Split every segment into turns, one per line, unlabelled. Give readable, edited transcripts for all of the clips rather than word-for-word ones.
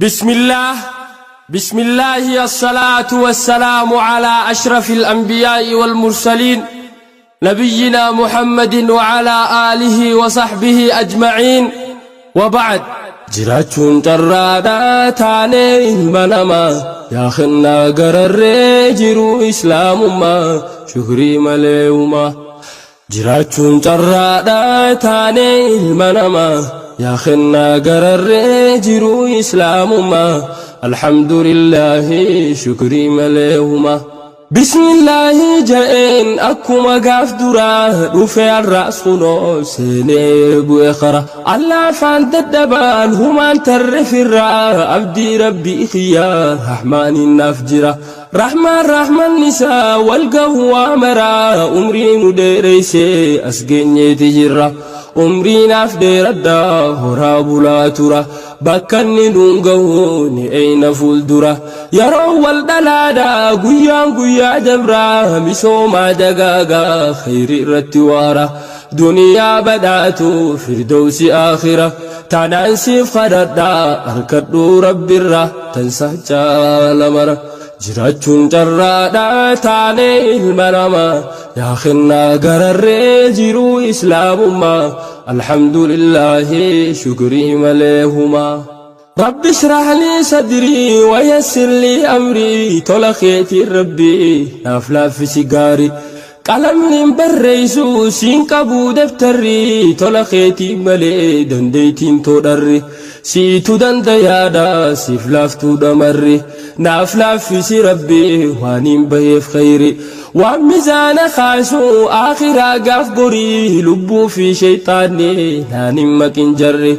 Bismillah Bismillaahi Assalaatu wassalaamu alaa ashrafil anbiyaa'i wal mursaliin Nabiyyinaa Muhammadin wa alaa aalihi wa sahbihi ajma'iin wa ba'd. Jiraachuun carraadha taanee ilma namaa yaa kennaa gararree jiruu islaamummaa shukrii malee humaa. Jiraachuun carraadha taanee ilma namaa yaa kennaa gararree jiruu islaamummaa alhamdulillaahi shukrii malee humaa. Bismillaahi ja'een akkuma gaaf duraa dhufe har'aas kunoo seenee bu'e kara allaafaan dadhabaan humaan tarre firraa abdii rabbii kiyyaa rahmaaniin naaf jira. Rahmaan rahmanni isaa wal gahu waa maraa umrii nu dheereysee as geenyeeti jirra umrii naaf dheeradha horaa bulaa tura bakka inni nuun gahu ni eeyna fuuldura yeroo wal dhalaadha guyyaan guyyaa dabraa misoomaa dagaagaa kheyri irratti waara duniyaa badhaatu firdowsi aakhira tanaan siif kadhadha arkadhuu rabbirra tansaa caala mara jiraachuun carraadha taanee ilma namaa yaa kennaa gararree jiruu islaamummaa alhamdulillaahi shukrii malee humaa. Rabbi shrah lii sadrii wa yassir lii amrii tola keetiin rabbii naaf laaffisi gaarii Qalamni hin barreessu siin qabuu daftarri tola keetiin malee dandeettiin too dharri siitu dandayaadha siif laaftuu dhamarri naaf laaffisi rabbi waan hin baheef khayri waan mizaana kaasu aakhiraa gaaf borii lubbuu fi sheyxaanni naan hin maqin jarri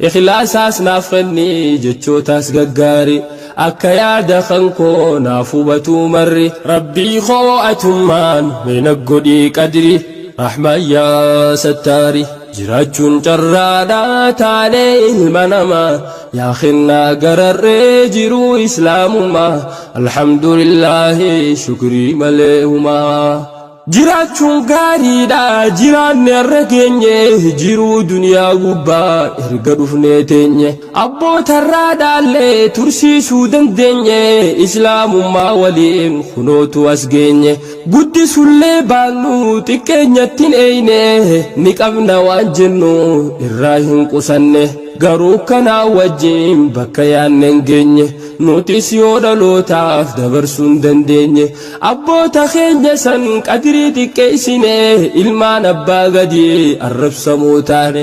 ikhlaasaas naaf kenni jechootaas gaggaari Akka yaada kan koo naaf hubatuu marri. Rabbii koo atummaan mee na godhii qadri Rahmaan yaa sattaari. Jiraachuun carraadha taanee ilma namaa yaa kennaa gararree jiruu islaamummaa alhamdulillaahi shukrii malee humaa. Jiraachuun gaariidha jiraanne har'a geenye jiruu duniyaa gubbaa erga dhufnee teenye abbootarraa dhaallee tursiisuu dandeenye islaamummaa waliin kunootu as geenye guddisullee baannu xiqqeenyatti hin eeyne ni qabna waan jennu irraa hin qusanne garuu kanaa wajjin bakka yaanne hin geenye nutis yoo dhalootaaf dabarsuu hin dandeenye Abboota keenya san qadrii xiqqeessine ilmaan abbaa gadi arrabsamoo taane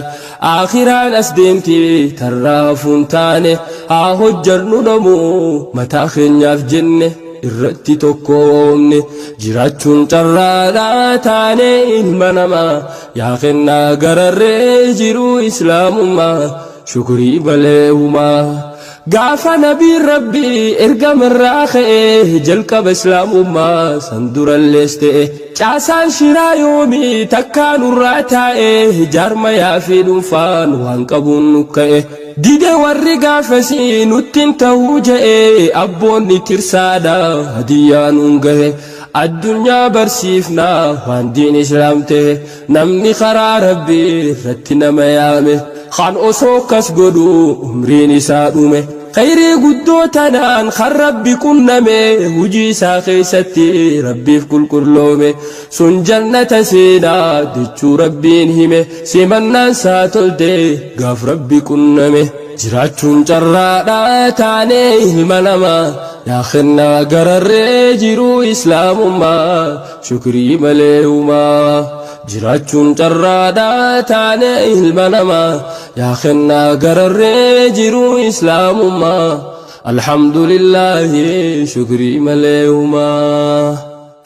aakhiraan as deemti tarraa hafuun taane haa hojjannu namuu mataa keenyaaf jenne irratti tokkoomne jiraachuun carraadha taane ilma namaa yaa kennaa gararree jiruu islaamummaa shukrii malee humaa. Gaafa nabiin Rabbii ergamarraa ka'e jalqaba islaamummaa san durallees ta'e caasaan shiraa yoomii takkaa nurraa taa'e jaarmayaa fi dhuunfaan waan qabuun nu ka'e dide warri gaafasii nuttin ta'uu ja'e abboonni tirsaadha hadiyyaa nuun gahe addunyaa barsiifnaa waan diin islaam ta'e Namni karaa Rabbii irratti nama yaame kan osoo akkas godhu umriin isaa dhume khayrii guddoo tanaan kan Rabbi qunname hujii isaa keessatti Rabbiif qulqulloome sun jannata seenaa jechuu Rabbiin hime simannaan isaa tolte gaaf Rabbi qunname jiraachuun carraadha taanee ilma namaa yaa kennaa gararree jiruu islaamummaa Shukrii malee humaa jiraachuun carraadha taane ilma namaa yaa kennaa gararree jiruu islaamummaa alhamdulillaahi shukrii malee humaa.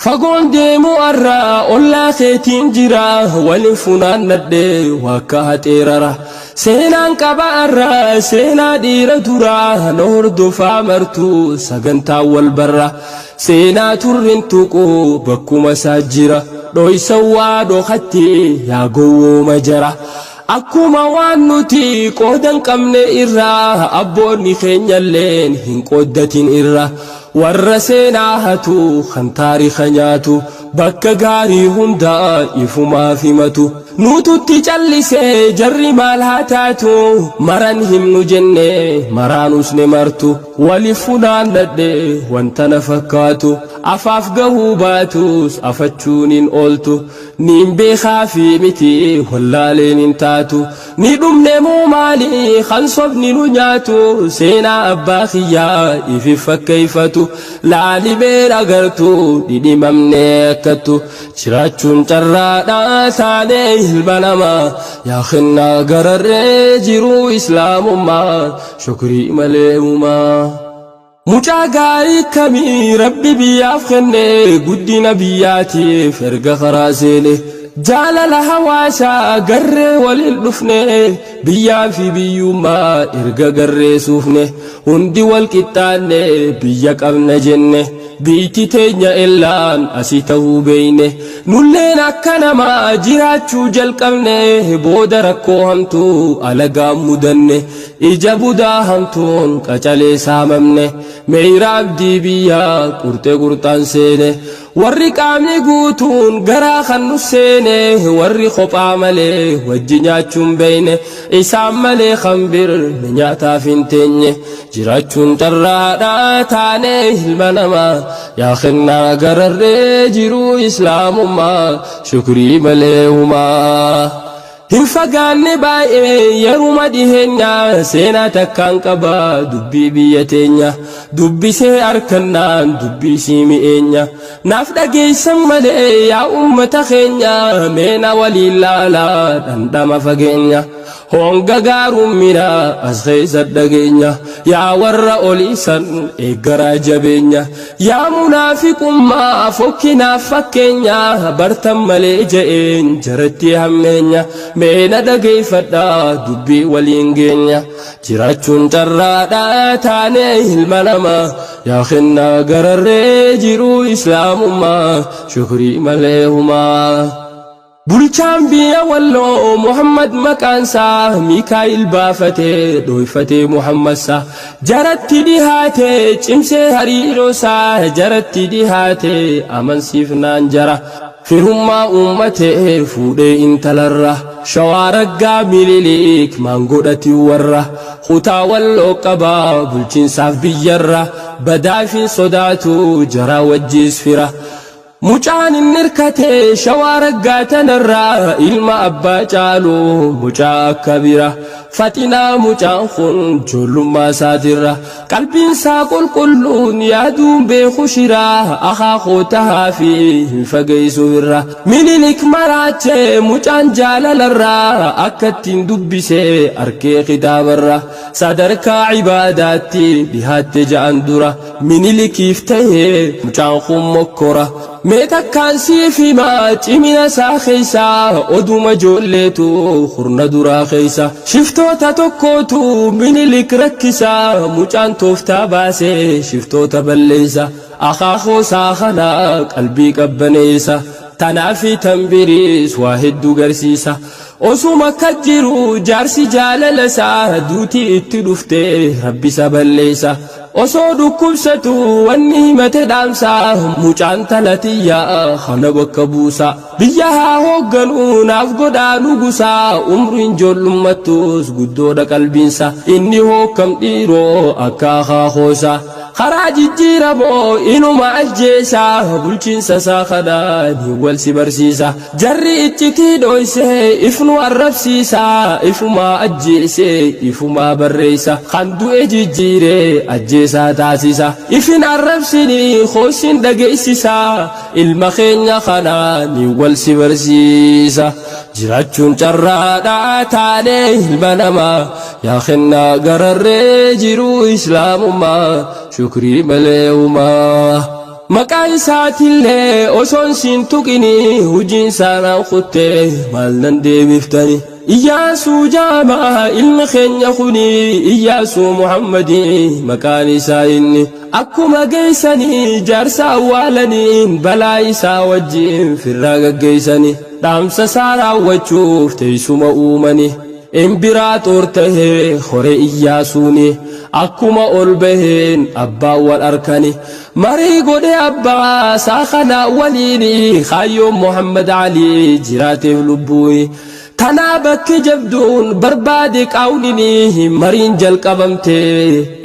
Fagoon deemu arra ollaa keetiin jira walin funaannadhe waakka haxeerara seenaan qaba arra seenaa dhiira duraa na hordofaa martuu sagantaa wal barra Seenaa turrin tuqu bakkuma isaa jira dhoysa waa dhokatti yaa gowwooma jara Akkuma waan nuti qooda hin qabne irraa abboonni keenyalleen hin qooddatin irra Warra seenaa hatu kan taarika nyaatu bakka gaarii hunda ifumaaf himatu. Nuututti callisee jarri maal haa taatu maran himnu jenne maraanus ni martu waliif funaannadhe wanta na fakkaatu afaaf gahuu baatus afachuun hin ooltu niin beekaa fi miti wallaaleen hin taatu ni dhumne moo maali kan sobni nu nyaatu seenaa abbaa kiyyaa ifi fakkeeffatu laalibeen agartu dhidhimamne akkattu jiraachuun carraadhaa taanee ilma namaa yaa kennaa gararree jiruu islaamummaa shukrii malee uumaa. Mucaa gaarii kamii rabbi biyyaaf kenne guddina biyyaatiif erga karaa seene jaalala hawaasaa garree waliin dhufne biyyaa fi biyyummaa erga garree suufne hundi wal qixxaanne biyya qabna jenne biitti teenya ellaan asii ta'uu beeyne nulleen akka namaa jiraachuu jalqabne booda rakkoo hamtuu alagaan mudanne ija budaa hamtuun qacalee saamamne meeyra abdii biyyaa qurxee qurxaan seene warri qaamni guutuun garaa kan nu seene warri kophaa malee wajji nyaachuun beeyne isaan malee kan bir ni nyaataaf hin teenye jiraachuun carraadhaa taane ilma namaa yaa kennaa gararree jiruu islaamummaa shukrii malee humaa. Hin fagaanne baay'ee yeruma dhiheenya seenaa takkaan qaba dubbii biyya teenya dubbisee harkannaan dubbii sii mi'eenya naaf dhageessan malee yaa ummata keenya meena waliin laalaa dhandhama fageenya honga gaarummina as keessa dhageenya yaa warra oliisan eeggaraa jabeenya yaa munaafiqummaa fokkinaaf fakkeenya bartan malee je'een jaratti hammeenya meena dhageeffadhaa dubbii waliin geenya jiraachuun carraadhaa taanee ilma namaa yaa kennaa gararree jiruu islaamummaa shukrii malee humaa. Bulchaan biyya walloo Muhammad maqaansaa Mikaa'il baafatee dhoyfatee Muhammadsaa jaratti dhihaatee cimsee hariiroosaa jaratti dhihaatee amansiifnaan jara firummaa uummatee fuudhee intalarra shawaa raggaa Mililik maangodhati warra kutaa walloo qabaa bulchiinsaaf biyyarra badaafin sodaatu jaraa wajjiis fira. Mucaan inni hirkate shawaa raggaa tanarraa ilma abbaa caalu mucaa akka bira faxinaa mucaan kun ijoollummaa isaatirra qalbiin isaa qulqulluun yaaduun beeku shiraa akaakoo tahaa fi hin fageessu irra Minilik maraachee mucaan jaalalarraa akka ittiin dubbisee arkee kitaabarra sadarkaa ibaadaatti dhihaatte ja'an dura Minilikiif ta'ee mucaan kun mokkora mee takkaan siif himaa cimina isaa keessa oduma ijoolleetu hurna duraa keessa shiftoota tokkootu Minilik rakkisa mucaan tooftaa baasee shiftoota balleessa akaakoo isaa kana qalbii qabbaneessa tanaafi tanbiriis waa hedduu garsiisa osuma akka jiru jaarsi jaalala isaa duutii itti dhuftee rabbi isa balleessa osoo dhukkubsatu wanni himate dhaamsaa mucaan talatiyyaa kana bakka buusa biyya haa hoogganuu naaf godhaa nugusaa umriin ijoollummattus guddoodha qalbiinsa inni hookkam dhiiroo akka akaakoosa karaa jijjiiramoo inuma ajjeesaa bulchiinsa isaa kanaan wal si barsiisa jarri iccitii dhoysee ifnu arrabsiisa ifumaa ajjeesee ifumaa barreessa kan du'e jijjiiree ajjeesaa taasisa ifin arrabsinii hoosiin dhageessisa ilma keenya kanaan wal si barsiisa jiraachuun carraadhaa taanee ilma namaa yaa kennaa gararree jiruu islaamummaa shukrii malee uumaa. Maqaa isaatillee osoon siin tuqini hojiin saanaan kuttee maal nan deebiftani. Iyyaasuu jaamaa ilmi keenya kuni Iyyaasuu Muhammadii maqaan isaa inni akkuma geessanii jaarsa awwaalaniin balaa isaa wajjin firraa gaggeessani dhaamsa isaa raawwachuuf teessuma uumani. Imbiraaxoor tahee hore Iyyaasuuni akkuma ol baheen abbaan wal arkani marii godhe abbaa isaa kanaa waliini kaayyoon Muhammad Alii jiraateef lubbuuni tanaa bakki jabduun barbaade qaawnini mariin jalqabamte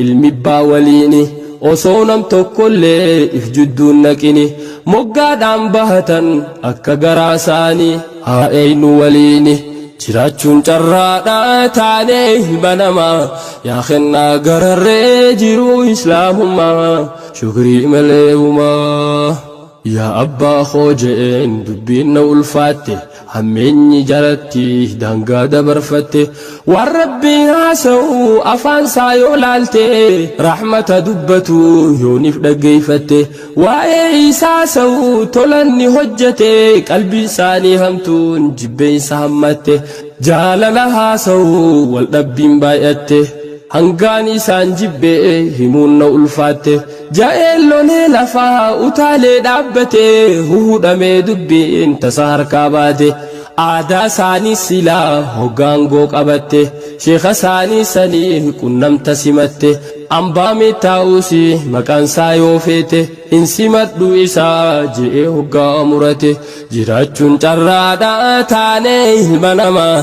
ilmi abbaa waliini osoo nam tokkollee if jidduun naqini moggaadhaan bahatan akka garaa isaanii haa eeynu waliini jiraachuun carraadha taanee ilma namaa yaa kennaa gararree jiruu islaamummaa shukrii malee humaa. Yaa abbaa koo je'een dubbiin na ulfaatte hammeenyi jalatti daangaa dabarfatte waan rabbiin haasa'u afaan isaa yoo laalte rahmata dubbatu yoonif dhaggeeffatte waa'ee isaa haasa'u tolanni hojjete qalbiin isaanii hamtuun jibbeensa hammatte jaalala haasa'u wal dhabbiin baay'atte hangaan isaan jibbee himuun na ulfaatte ja'een lolee lafaa utaalee dhaabbate huhudhamee dubbiin tasa harkaa baate aadaa isaanii silaa hoggaangoo qabatte sheeka isaanii sanii qunnamta simatte ambaa mittaa'uusi maqaan isaa yoo feete hin simadhu isaa je'ee hoggaa murate jiraachuun carraadha taanee ilma namaa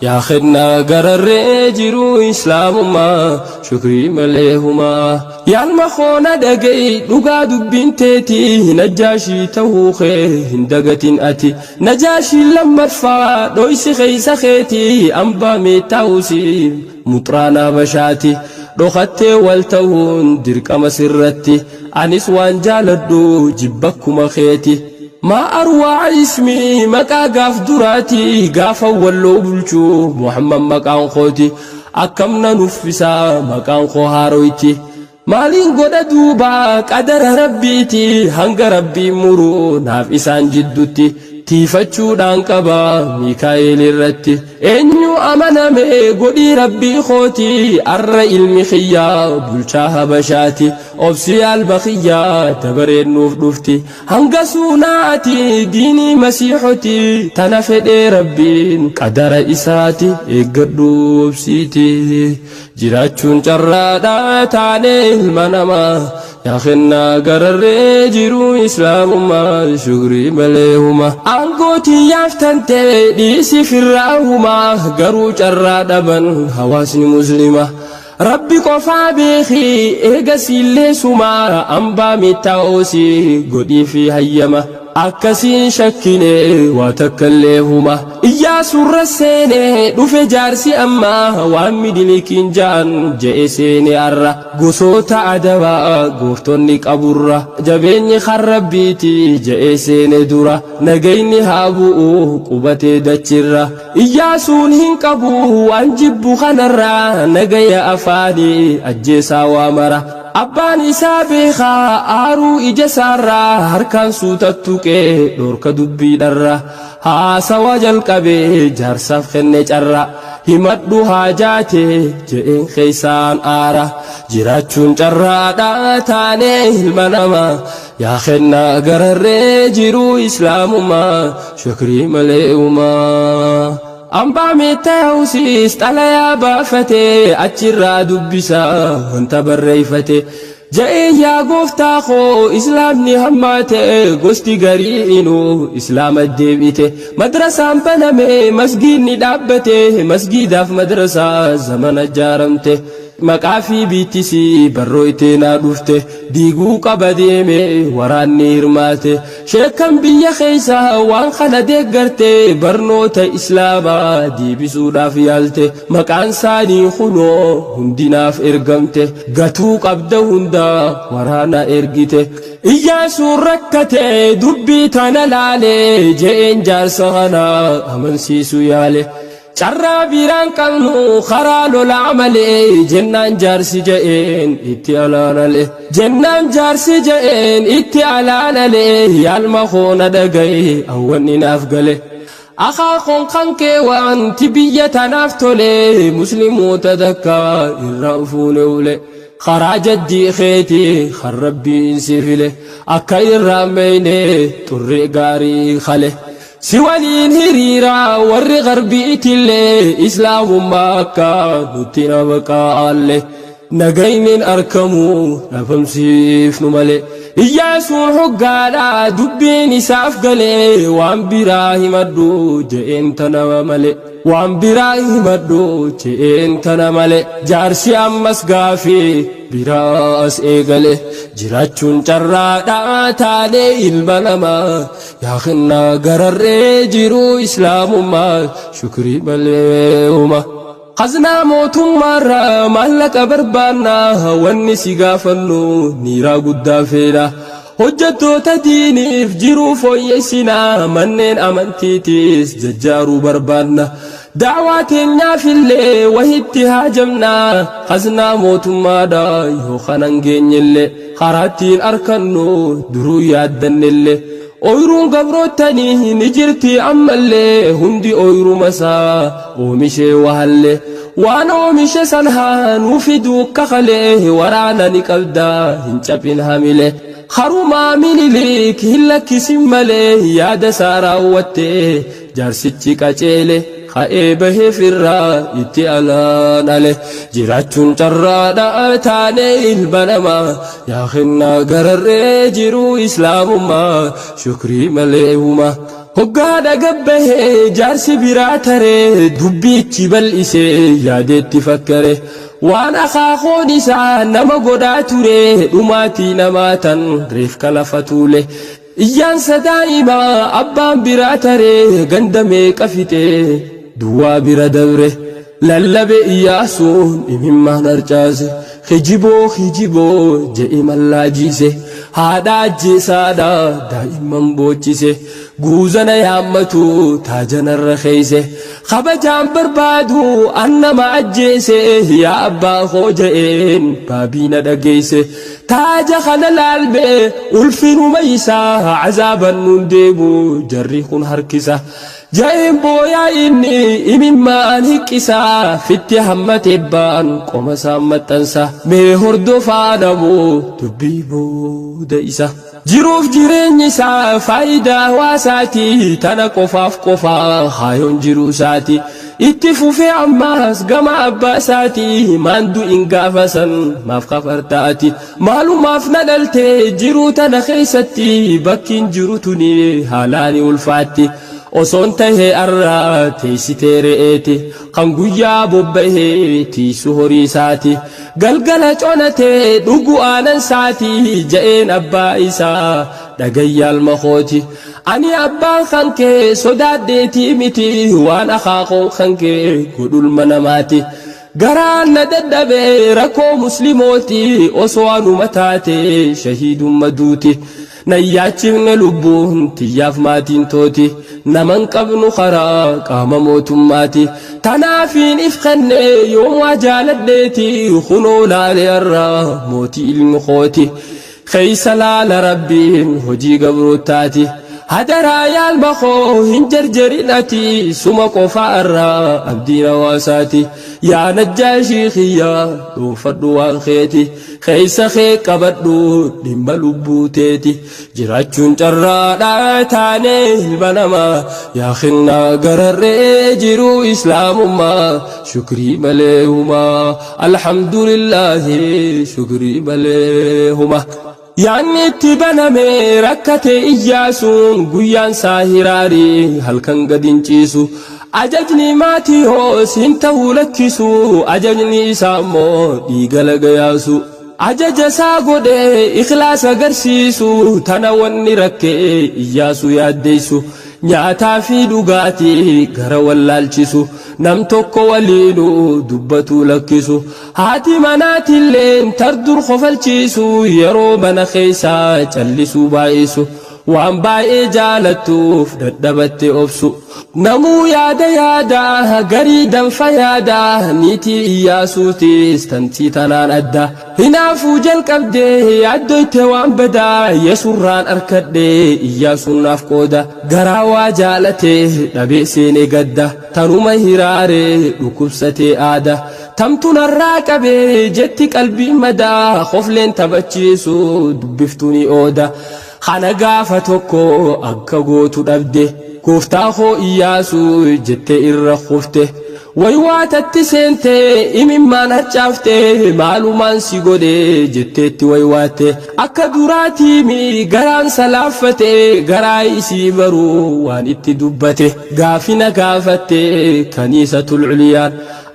yaa kennaa gararree jiruu islaamummaa shukrii malee humaa yaalma koona dhaga'i dhugaa dubbiin teetii najaashii ta'uu kee hin dagatin ati najaashii lammaffaa dhoysi keeysa keetii ambaa mittaa'uusi muxraanaa bashaati dhokattee wal ta'uun dirqama sirratti anis waan jaaladhu jibbakkuma keeti maa arwaa ismii maqaa gaaf duraati gaafa walloo bulchuu muhammad maqaan kooti akkam na nuffisaa maqaan koo haaroyti maaliin godha duuba qadara rabbiiti hanga rabbiin muruu naaf isaan jiddutti tiifachuudhaan qaba miikaa'el irratti eenyu amaname godhii rabbii kooti arra ilmi kiyyaa bulchaa habashaati obsi alba kiyyaa dabareen nuuf dhufti hanga suunaati diinii masiixoti tana fedhee rabbiin qadara isaati eeggadhu obsiiti jiraachuun carraadha taanee ilma namaa yaa kennaa gararree jiruu islaamummaa shukrii malee huma aangootii yaaftan ta'e dhiisi firraa humaa garuu carraa dhaban hawaasni muslima rabbi qofaa beekii eegasiillee sumaa ambaa mittaa'oosii godhii fi hayyama akkasiin shakkine waa takkallee huma iyyaasuurra seene dhufe jaarsi ammaa waan midilikiin ja'an je'e seene arra gosoota adabaa gooftonni qaburra jabeenyi kan rabbiiti je'e seene dura nagayni haa bu'u qubatee dachirra iyyaasuun hin qabu waan jibbu kanarra nagaya afaanii ajjeesaa waa mara abbaan isaa beekaa aaruu ija isaarraa harkaan suutattuqee dhorka dubbiidharra haasawa jalqabee jaarsaaf kenne carra himadhu haajaate je'een keeysaan aara jiraachuun carraadha taanee ilma namaa yaa kennaa gararree jiruu islaamummaa shukrii malee uumaa. Ambaa mittaa'uusis xalayaa baafatee achirraa dubbisaa wanta barreeffate Ja'ee yaa gooftaa koo islaamni hammaate gosti garii inuu islaama deebite madrasaan baname masgiidni dhaabbate masgiidaaf madrasaa zamana jaaramte maqaa fi biittisii barrooytee naa dhufte diiguu qaba deeme waraanni hirmaate sheekan biyya keessa waan kana deeggarte barnoota islaamaa deebisuudhaaf yaalte maqaan isaanii kunoo hundinaaf ergamte gatuu qabda hundaa waraana ergite iyyaasuun rakkate dubbii tana laale je'een jaarsa kana amansiisu yaale carraa biraan qabnu karaa lolaa malee jennaan jaarsi je'een itti alaanale jennaan jaarsi je'een itti alaanale yaalma koona dhagaye awwanni naaf gale akaakoon kan kee wanti biyya tanaaf tole musliimoota takka irraan fuune ule karaa jaddii keetii kan rabbiin si file akka irraan meeyne xurree gaarii kale. Si waliin hiriira warri garbiitillee islaamummaa akka nutti nama qaalle. Nagaynin arkamu dhabamsiifnu malee. Iyyaasuun hoggaadha dubbiin isaaf galee waan biraa himadhu je'een tana malee. Waan biraa himadhu je'een tana malee. Jaarsi ammas gaafii biraas eegale. Jiraachuun carraadha taanee ilma namaa. Yaa kennaa gararree jiruu islaamummaa shukrii malee huma. Khaznaa mootummaarraa maallaqa barbaannaa wanni si gaafannu niiraa guddaa feena. Hojjettoota diiniif jiruu fooyyessinaa manneen amantiitiis jajjaaruu barbaanna. Da'waa teenyaafillee wahitti haajamnaa khaznaa mootummaadha yoo kanan geenyellee karaattiin arkannu duruu yaaddannellee. Ooyiruun gabroottanii ni jirti ammallee hundi ooyiruma isaa oomishee wahallee waan oomishe san haa nuu fiduu kakalee waraana ni qabdaa hin caphin hamilee harumaa Minilik hin lakkisin malee yaada isaa raawwattee jaarsichi qaceele ka'ee bahee firraa itti alaan ale jiraachuun carraadha taanee ilma namaa yaa kennaa gararree jiruu islaamummaa shukrii malee huma. Hoggaadha gabbahee jaarsi biraa taree dubbiichi bal'isee yaadeetti fakkare waan akaakoon isaa nama godhaa ture dhumaatii namaa tan reefka lafa tuule. Iyyaansa daa'imaa abbaan biraa taree ganda meeqa fixee duwwaa bira dabre. Lallabe Iyyaasuun imimmaan harcaase kijiboo kijiboo je'e mallaajiise haadha ajjeesaadha daa'imman boochise guuzana yaammatu taajanarra keeyse kabajaan barbaadu an nama ajjeese yaa abbaa koo je'een baabiina dhageeyse taaja kana laalme ulfinuma isaa azaaban nuun deemu jarri kun harkisa. Ja'een booyaa inni imimmaan hiqqisaa fitti hammate ba'an qoma isaan maxxansa mee hordofaa namuu dubbii booda isa. Jiruuf jireenyi isaa faayidaa hawaasaati tana qofaaf qofaa haayoon jiruu isaati. Itti fufee ammaas gama abbaa isaati maan du'in gaafa san maaf kafartaati. Maalumaaf na dhalte jiruu tana keessatti bakkiin jiru tuni haalaani ulfaatti. Osoon tahee arraa teessitee re'eeti kan guyyaa bobbahee tiisu horii isaati. Galgala conatee dhugu aanan saati ja'een abbaa isaa dhagayyaal makooti. Ani abbaan kan kee sodaadheetii miti waan akaakoon kan kee godhulma namaati. Garaan na dadhabee rakkoo muslimooti osoo anuma taate shahiidumma duuti. Nan yaachifne lubbuun tiyyaaf maatiin tooti naman qabnu karaa qaama mootummaati. Tanaafiin if kenne yoom waa jaaladheeti kunoo laale har'aa mootii ilmi kooti. Keessa laala rabbiin hojii gabrootaati. Hadaraa yaalma koo hin jarjarin ati suma qofa irraa abdiin hawaasaati. Yaa najjaashii kiyya dhuunfadhu waan keeti. Keessa kee qabadhu dhimma lubbuu teeti. Jiraachuun carraadha taanee ilma namaa. Yaa kennaa gararree jiruu islaamummaa shukrii malee humaa. Alhamdulillaahi shukrii malee humaa. Yaanni itti baname rakkate Iyyaasuun guyyaan isaa hiraarii halkan gad hin ciisu. Ajajni maatii hoos hin ta'uu lakkisu ajajni isaa immoo dhiiga laga yaasu. Ajaja isaa godhee ikhlaasa agarsiisu tana wanni rakkee Iyyaasuu yaaddeessu. Nyaataa fi dhugaatii gara wallaalchisu nam tokko waliinuu dubbatuu lakkisu. Haati manaatilleen tardur kofalchiisu yeroo mana keessaa callisuu baay'isu. Waan baay'ee jaalattuuf dadhabatte obsu. Namuu yaada yaada garii danfa yaada niitii Iyyaasuutis tantii tanaan adda. Hinaafuu jalqabdee yaaddoyte waan badaa yesurraan arkadhee Iyyaasuun naaf qooda. Garaa waa jaalatee dhabee seenee gadda tanuma hiraaree dhukkubsatee aada. Tamtu narraa qabee jetti qalbiin madaa kofleen taphachiisu dubbiftuu ni ooda. Kana gaafa tokko akka gootu dhabde. Gooftaa koo Iyyaasuu jettee irra kufte. Waywaatatti seente imimmaan harcaafte, maalumaan si godhe jetteetti waywaatte. Akka duraatiimi garaan salaaffate, garaa isii baruu waan itti dubbate. Gaafina gaafatte kaniisatul culiyaan,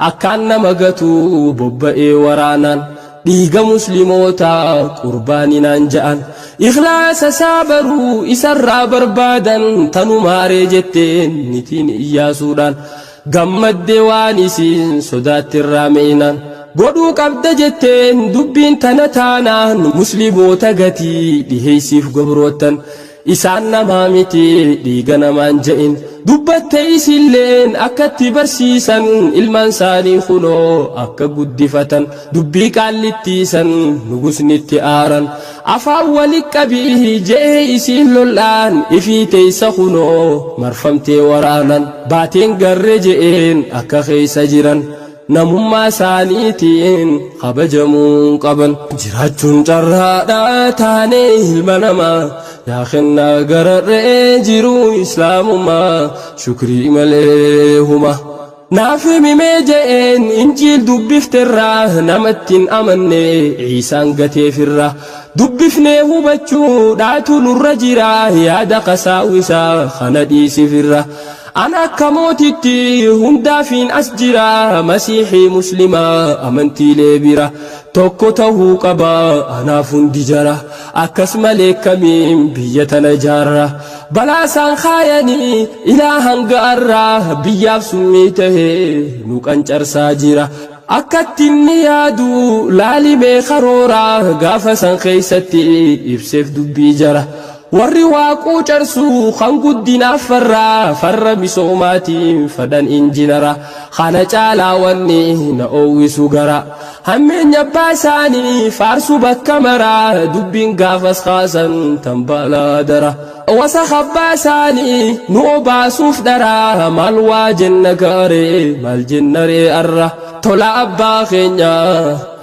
akkaan nama gatu bobba'ee waraanaan. Dhiiga muslimootaa qurbaaninaan ja'an. Ikhlaasa isaa baruu isarraa barbaadan, tanumaaree jetteen nitiin Iyyaasuudhaan. Gammadde waan isiin sodaattirraa meeynaan. Godhuu qabda jetteen dubbiin tana taanaan, muslimoota gatii dhiheeysiif gabroottan. Isaan namaa miti dhiiga namaan je'in. Dubbatte isilleen akkatti barsiisan, ilmaan isaanii kunoo akka guddifatan. Dubbii qaallittiisan nugusnitti aaran. Afaan wali qabii je'ee isiin lol'aan, ifii teeysa kunoo marfamtee waraanan. Baateen garre je'een akka keeysa jiran. Namummaa isaaniitiin kabajamuun qaban. Jiraachuun carraadha taanee ilma namaa, yaa kennaa gararree jiruu islaamummaa shukrii malee huma. Naaf himimee je'een injiil dubbifterraa, namatti hin amanne Iisaan gateefirra. Dubbifnee hubachuu dhaatu nurra jira, yaada kasaawisaa kana dhiisifirra. An akka mootitti hundaafiin as jira, masiihii muslimaa amantiilee bira. Tokko ta'uu qaba anaaf hundi jara, akkas malee kamiin biyya tana jaarra? Balaa isaan kaayanii ilaa hanga arraa, biyyaaf summii tahee nu qancarsaa jira. Akkatti inni yaadu laalimee karooraa, gaafa san keeysatti ibseef dubbii jara. Warri waaquu carsuu kan guddinaaf farraa, farra misoomaatiin fadhan injinara. Kana caalaa wanni na oowwisu gara. Hammeenya abbaa isaanii faarsu bakka maraa, dubbiin gaafas kaasan tan balaa dara. Wasa abbaa isaanii nu obaasuuf dharaa, maal waa jenna gaaree, maal jenna ree arra? Tola abbaa keenya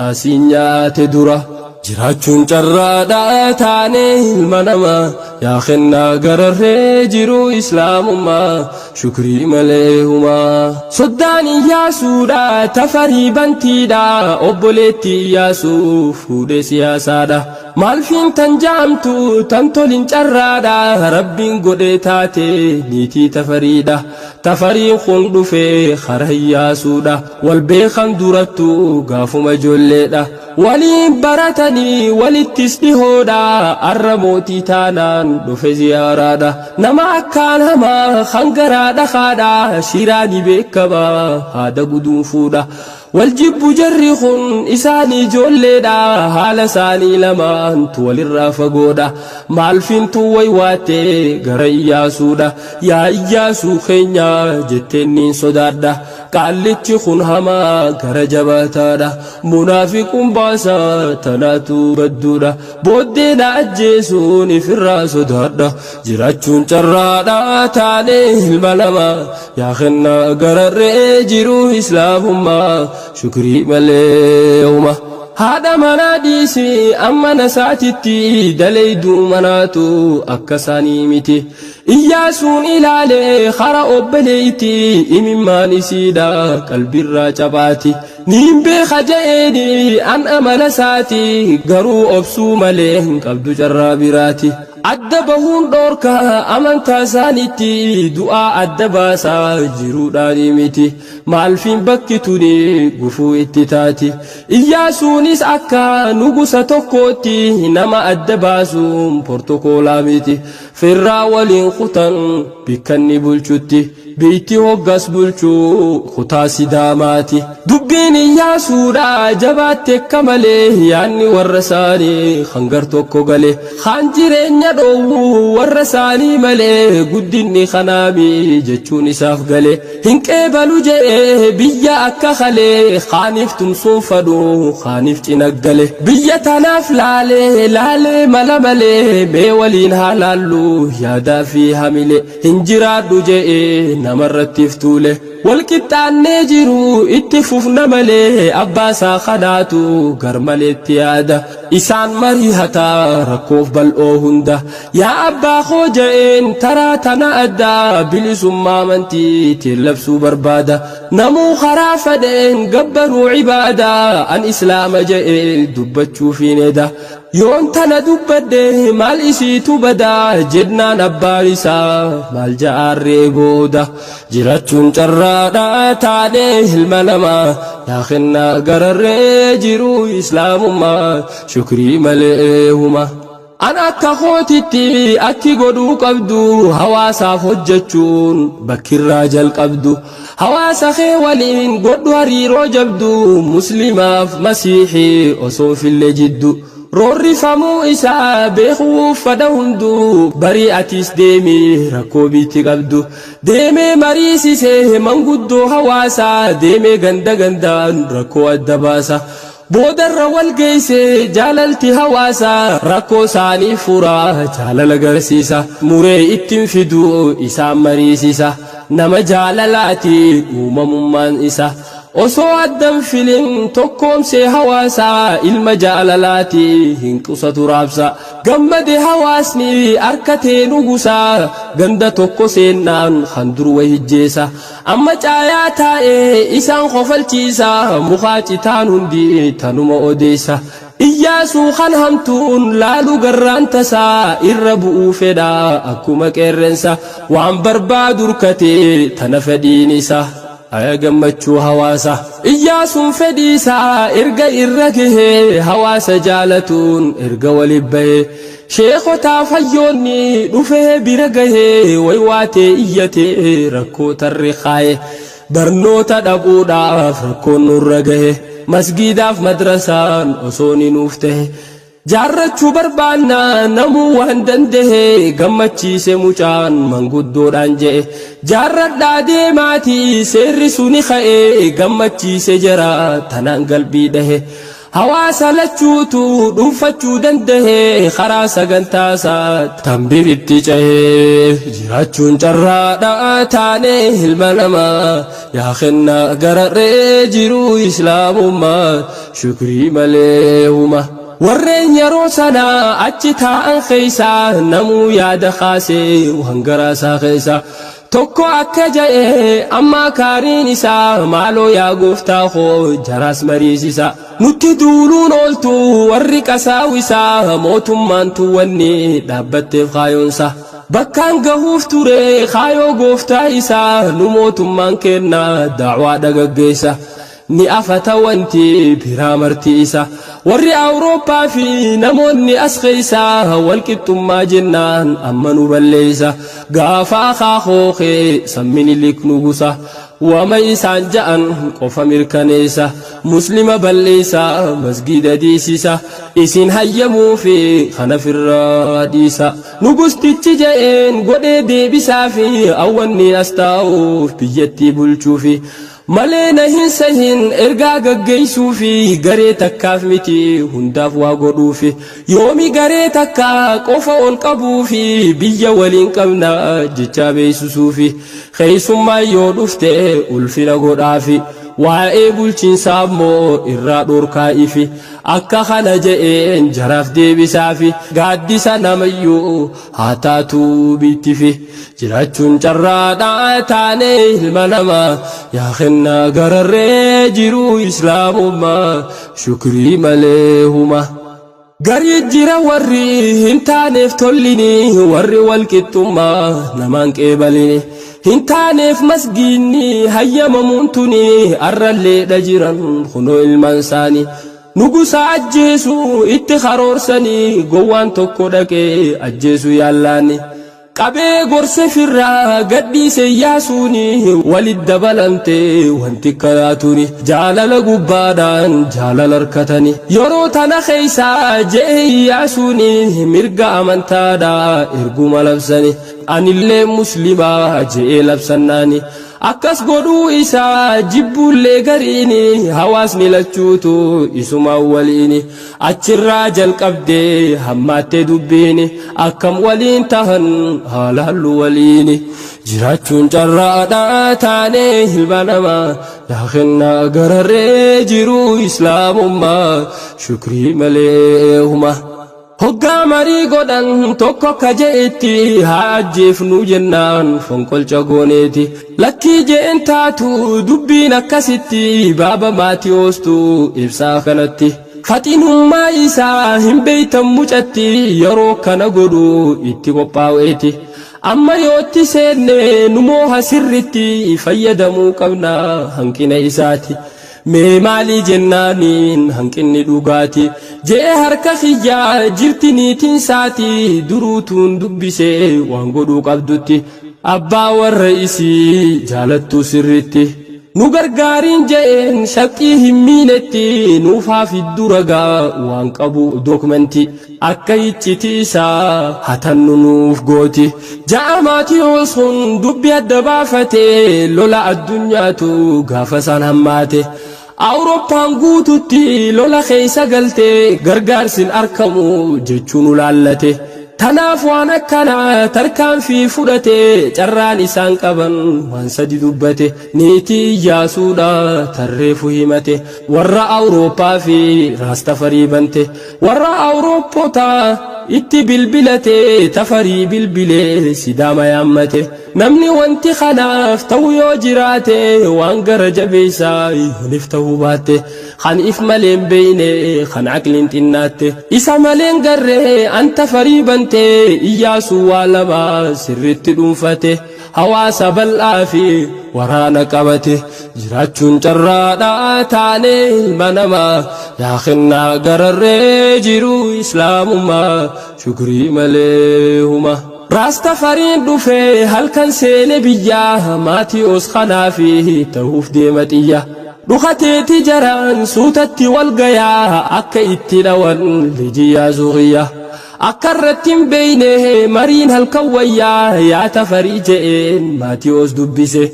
asiin nyaate dura. Jiraachuun carraadha taanee ilma namaa, yaa kennaa gararree jiruu islaamummaa shukrii malee humaa. Soddaan Iyyaasuudha Tafarii Bantiidha, obboleetti Iyyaasuu fuudhee siyaasaadha. Maalfiin tan jaamtu tan tolin carraadha, rabbiin godhee taate niitii Tafariidha. Tafariin kun dhufee kara Iyyaasuudha. Wal beekan durattu gaafuma ijoolleedha. Waliin baratanii walittis dhihoodha, arra mootii taanaan dhufe ziyaaraadha. Nama akkaan hamaa kan garaa dhakaadha, shiraani beekama haada guduunfuudha. Wal jibbu jarri kun isaanii ijoolleedha, haala isaanii lamaantu walirraa fagoodha. Maalfintu waywaatte gara Iyyaasuudha. Yaa Iyyaasuu keenya jetteen niin sodaadha. Qaallichi kun hamaa gara jabaataadha. Munaafiquun baasaa tanaatu badduudha. Booddee na ajjeesuun ifirraa sodaadha. Jiraachuun carraadha taanee ilma namaa, yaa kennaa gararree jiruu islaamummaa shukrii malee huma. Haadha manaa dhiisi amma nasaatitti daleeyduu manaatu akka isaanii miti. Iyyaasuun ilaalee kara obboleeyti, imimmaan isiidha qalbirraa cabaati. Niin beeka je'eeni an amala isaati, garuu obsuu malee hin qabdu carraa biraati. Adda bahuun dhoorka amantaa isaaniitti, du'aa adda baasaa jiruudhaanii miti. Maalfiin bakki tuni gufuu itti taati? Iyyaasuunis akka nugusa tokkootti nama adda baasuun portokoolaa miti. Firraa waliin kutan bikkanni bulchutti, biitti hoggas bulchuu kutaa Sidaamaati. Dubbiin Iyyaasuudha jabaatte akka malee, yaanni warra isaanii hangar tokko gale. Kaan jireenya dhoowwuu warra isaanii malee, guddinni kanaami jechuun isaaf gale. Hin qeebalu je'ee biyya akka kalee, kaaniif tumsuun fadhu kaaniif cina gale. Biyya tanaaf laalee laalee mala malee, mee waliin haa laallu yaadaa fi hamile. Hin jiraadhu je'ee namarrattiif tuule. Wal qixxaannee jiru itti fufna malee, abbaa isaa kanaatu gar maleetti yaada. Isaan mari'ataa rakkoof bal'oo hunda. Yaa abbaa koo ja'een taraa tana addaa bilisummaa amantiitiin labsuu barbaada. Namuu karaa fedheen gabbaruu ibaadaa an islaama ja'ee dubbachuufiin eda. Yoon tana dubbadhe maal isiitu badaa jennaan abbaan isaa maal ja'aarree booda. Jirachuun carraadha taanee ilma namaa yaa kennaa gararree jiruu islaamummaa shukrii malee huma. An akka kootitti akki godhuu qabdu hawaasaaf hojjechuun bakkirraa jalqabdu. Hawaasa kee waliin godhu hariiroo jabdu muslimaaf masiihii osoo fille jiddu. Roorrifamuu isaa beekuuf fedha hunduu barii atis deemii rakkoo biitti qabdu. Deemee mariisisee manguddoo hawaasaa deemee ganda gandaan rakkoo adda baasa. Boodarra wal geessee jaalalti hawaasaa rakkoo isaanii furaa jaalala garsiisa. Muree ittiin fiduu isaan mariisisa. Nama jaalalaati uumamummaan isa. Osoo addan filin tokkoomsee hawaasaa ilma jaalalaati hin qusatu raabsa. Gammade hawaasni harkatee nugusaa ganda tokko seennaan kan dur wahijjeessa. Amma caayaa taa'ee isaan kofalchiisa mukaa citaan hundi tanuma odeessa. Iyyaasuu kan hamtuun laalu garraan tasaa irra bu'uu fedha akkuma qeerrensa waan barbaadu hirkatee tana fedhiin isa. Aya gammachuu hawaasa. Iyyaasuun fedhii isaa erga irra gahee hawaasa jaalatuun erga waliin bahee sheekotaa fayyoonni dhufee bira gahee waywaatee iyyatee rakkoo tarree kaaye barnoota dhabuudhaaf rakkoon nurra gahe masgiidaaf madrasaan osoo ni nuuf tahe. Jaarrachuu barbaanna namuu waan danda'e gammachiise mucaan manguddoodhaan je'e. Jaarradhaa deemaatii seerri suni ka'e gammachiise jara tanaan galbii dhahe. Hawaasa lachuutu dhuunfachuu danda'e karaa sagantaasaa tan biritti cahee. Jiraachuun carraadha taanee ilma namaa yaa kennaa gararree jiruu islaamummaa shukrii malee huma. Warreen yeroo sana achi taa'an keessaa namuu yaada kaasee waan garaasaa keessa tokko akka ja'e amma kaariin isaa maaloo yaa gooftaa koo jaraas mariisisa. Nutti duuluun ooltu warri qasaawisaa mootummaan tuwwanni dhaabbatteef kaayoonsa. Bakkaan gahuuf ture kaayoo gooftaa isaa nu mootummaan kenna da'waa dhagaggeessa. Ni afata wanti biraa marti isa. Warri Awurooppaa fi namoonni as keessaa wal qixxummaa jennaan amma nu balleessa. Gaafa akaakoo kee sammini nugusa. Wama isaan ja'an qofa mirkaneessa. Muslima balleessa masgida diisisa. Isin hayyamuu fi kana firraa dhiisa. Nugustichi ja'een godhee deebisaa fi awwanni as taa'uuf biyyattii bulchuufi. Malee na hin sahin ergaa gaggeessuu fi garee takkaaf miti hundaaf waa godhuufi yoomi garee takka qofa ol qabuu fi biyya waliin qabna jechaa beeksisuufi keessummaa yoo dhufte ulfina godhaafi waa'ee bulchiinsaa immoo irraa dhorkaa'ifi akka kana je'een jaraaf deebisaafi gaaddisa namayyuu haa taatuu biittifi. Jiraachuun carraadha taanee ilma namaa yaa kennaa gararree jiruu islaamummaa shukrii malee huma. Garii jira warri hin taaneef tollini warri wal qixxummaa namaan qeebalini. Hin taaneef masgiinni hayyamamuun tuni arralleedha jiran kunoo ilmaan isaanii. Nugusa ajjeesu itti karoorsanii gowwaan tokko dhaqee ajjeesu yaallaani. Qabee gorse firraa gadhiise yaasuuni walit dabalamte wanti karaatuni jaalala gubbaadhaan jaalala harkatani yeroo tana keessa je'e yaasuuni mirga amantaadhaa erguma labsani anillee muslimaa je'ee labsannaani. Akkas godhuu isaa jibbuullee gariini hawaasni lachuutu isumaan waliini achirraa jalqabdee hammaattee dubbiini akkam waliin tahan haalaallu waliini jiraachuun carraadha taanee ilma namaa yaa kennaa gararree jiruu islaamummaa shukrii malee huma. Hoggaa marii godhan tokko akka je'etti haa ajjeefnu jennaan fonqolcha gooneeti. Lakkii je'en taatu dubbiin akkasitti baaba Maatiyoostu ibsaa kanatti. Faxinummaa isaa hin beeytan mucatti yeroo kana godhu itti qophaa'eeti. Amma yootti seenne nu mooha sirritti fayyadamuu qabna hanqina isaati. Mee maalii jennaaniin hanqinni dhugaati. Je'e harka kiyya jirti niitiin saati duruutuun dubbisee waan godhuu qabdutti. Abbaa warra isii jaalattuu sirritti. Nu gargaariin je'een shaqqii hin miinetti nuuf haa fiddu ragaa waan qabu dookmenti. Akka iccitii isaa hatannu nuuf gooti. Ja'a Maatiyoos kun dubbi adda baafate lola addunyaatu gaafa isaan hammaate. Awurooppaan guututti lola keessa galte gargaarsin arkamu jechuun ulaallate. Tanaaf waan akkanaa tarkaanfii fudhate carraan isaan qaban waan sadi dubbate. Niitii Iyyaasuudha tarreefu himate. Warra Awurooppaa fi Raastafarii bante. Warra Awurooppotaa itti bilbilate Tafarii bilbilee Sidaama yaammate. Namni wanti kanaaf ta'u yoo jiraate waan gara jabeessaa yoonif ta'uu baatte. Kan if malee hin beeyne kan aqliin xinnaatte. Isa malee hin garree an Tafarii bante Iyyaasuu waa lama sirritti dhuunfate. Hawaasa bal'aa fi waraana qabate jiraachuun carraadha taane ilma namaa yaa kennaa gararree jiru islaamummaa shukrii malee huma. Raastafariin dhufe halkan seene biyyaa Maatiyoos kanaa fi ta'uuf deema xiyya. Dhukateeti jaraan suutatti wal gayaa akka itti dhawan liji Iyyaasuu kiyya. Akka irratti hin beeyne mariin halkan wayyaa yaa Tafarii je'een Maatiyoos dubbise.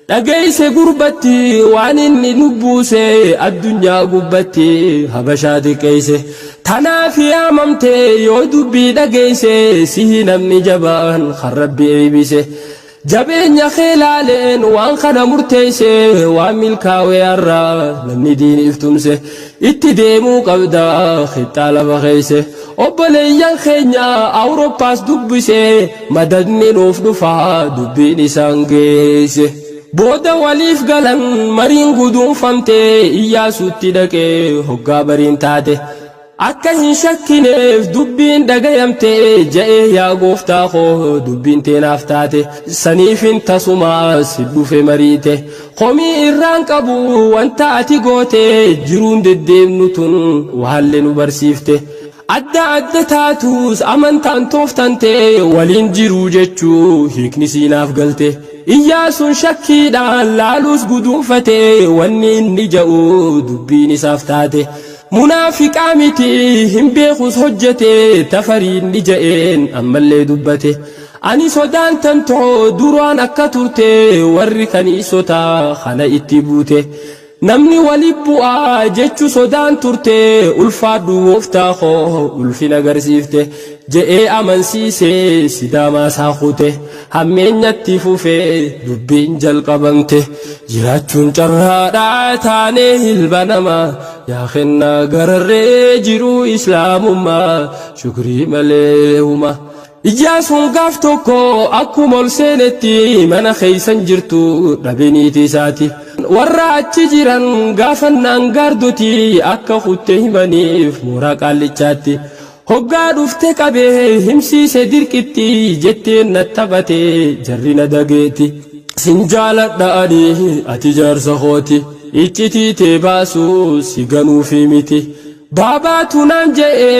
Dhageeyse gurbatti waan inni nubbuuse addunyaa gubbatti habashaa xiqqeeyse. Tanaaf yaamamte yoo dubbii dhageeyse sihi namni jabaan kan Rabbi eeybise. Jabeenya kee laaleen waan kana murteeyse waan milkaawe har'a namni diiniif tumse itti deemuu qabda qixxaa lafa keeyse obboleeyyan keenya Awurooppaas dubbise madadni nuuf dhufa dubbiin isaan geeyse. Booda waliif galan mariin guduunfamte Iyyaasuutti dhaqee hoggaa bariin taate. Akka hin shakkineef dubbiin dhagayamte ja'ee yaa gooftaa koo dubbiin tee naaf taate saniifin tasumaa si dhufe mariite komii irraan qabu wanta ati goote jiruun deddeemnu tun waallee nu barsiifte adda adda taatus amantaan tooftante waliin jiruu jechuu hiikni siinaaf galte Iyyaasuun shakkiidhaan laaluus guduunfate wanni inni ja'u dubbiin isaaf taate Munaafiqaa miti hin beekus hojjete Tafariin ni ja'een ammallee dubbate Ani sodaan tantoo duraan akka turte warri kaniisota kana itti buute Namni wali bu'aa jechu sodaan turte ulfaadhu gooftaa koo ulfina agarsiifte je'ee amansiise Sidaamaa isaa kute Hammeenyatti fufee dubbiin jalqabamte jiraachuun carraadha taanee ilma namaa yaa kennaa gararree jiruu islaamummaa shukrii malee huma. Iyyaasuun gaaf tokko akkuma ol seenetti mana keessan jirtu dhabe niitii isaati. Warra achi jiran gaafannaan gaardoti akka kutte himaniif mooraa qaallichaatti. Hoggaa dhufte qabee himsiise dirqitti jetteen na taphate jarri na dageeti. Sin jaaladha ani ati jaarsa kooti iccitii tee baasuu si ganuufi miti. Baabaatu naan je'e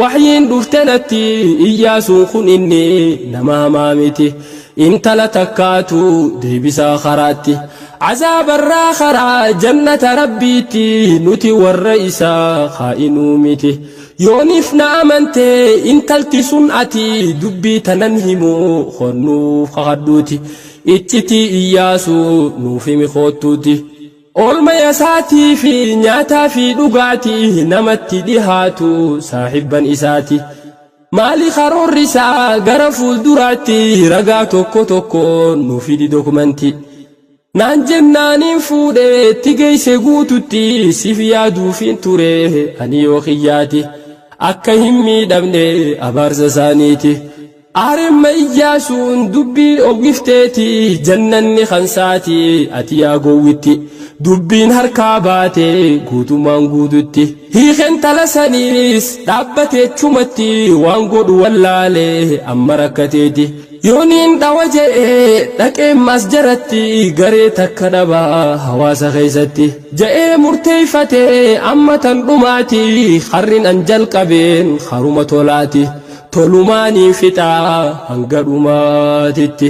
wahyiin dhufte natti Iyyaasuun kun inni nama hamaa miti. Intala takkaatu deebisaa karaatti. Azaabarraa karaa jannata rabbiitti nuti warra isaa kaa'inuu miti. Yooniif na amante intalti sun ati dubbii tanan himu konnuuf kakadhuuti. Iccitii Iyyaasuu nuuf himi koottuuti. Oolmaya isaatii fi nyaataa fi dhugaatii namatti dhihaatu saahibban isaati. Maali karoorri isaa gara fuulduraatti ragaa tokko tokkoon nuuf fidi dokumentii. Naan jennaaniin fuudhee itti geesse guututti siif yaaduufiin ture ani yoo kiyyaati. Akka hin miidhamne abaarsa isaaniiti. Aaremma Iyyaasuun dubbii oggifteeti jannanni kansaati ati yaa gowwitti. Dubbiin harkaa baate guutumaan guututti. Hiiken tala saniis dhaabbateechumatti waan godhu wallaale amma rakkateeti. Yooniin dhawa je'ee dhaqeen masjaratti garee takka dhabaa hawaasa keessatti. Je'ee murteeffatee amma tan dhumaati harrin an jalqabeen haruma tolaati. Tolumaanii fixaa hanga dhumaatitti.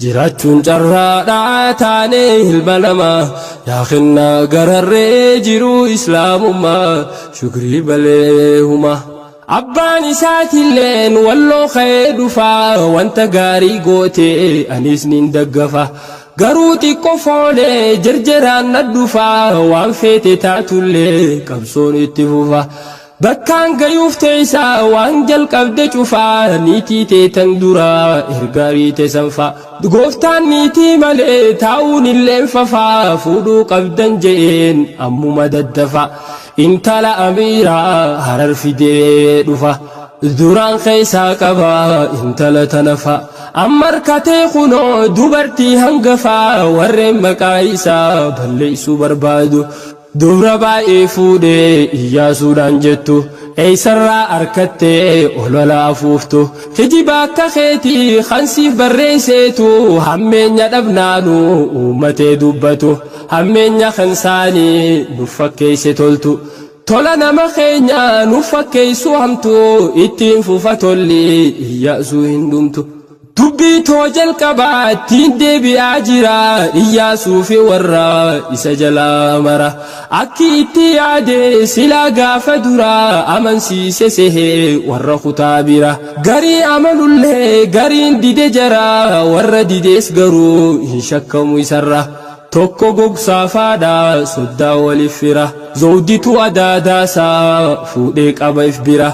Jiraachuun carraadhaa taanee ilma namaa yaa kennaa gararree jiruu islaamummaa shukrii malee huma. Abbaan isaatilleen walloo ka'ee dhufaa wanta gaarii gootee anis nin daggafa. Garuu xiqqoo foolee jarjaraan na dhufaa waan feete taatullee qabsoon itti fufa. Bakkaan gayuuf teessaa waan jalqabde cufaa niitii teetan duraa ergaa riite sanfa. Gooftaan niitii malee taa'uun illeen fafaa fuudhuu qabdan je'een ammuma daddafa. Intala amiiraa harar fidee dhufa. Duraan keessaa qaba intala tanafa. Amma harkatee kunoo dubartii hangafaa warreen maqaa isaa balleessuu barbaadu. Dubra baay'ee fuudhee Iyyaasuudhaan jettu eessarraa harkattee olola afuuftu. Kijiba akka keetii kan siif barreesseetu hammeenya dhabnaanu uummatee dubbatu. Hammeenya kan saanii nuuf fakkeesse toltu. Tola nama keenya nuuf fakkeessu hamtu ittiin fufa tolli Iyyaasuu hin dhumtu. Dubbii too jalqabaa ittiin deebi'aa jira Iyyaasuu fi warra isa jalaa mara. Akki itti yaade silaa gaafa duraa amansiise sehee warra kutaa bira. Garii amanullee gariin dide jara warra didees garuu hin shakkamu isarra. Tokko gogsaafaadha soddaa waliif fira. Zawditu adaadaasaa fuudhee qaba if bira.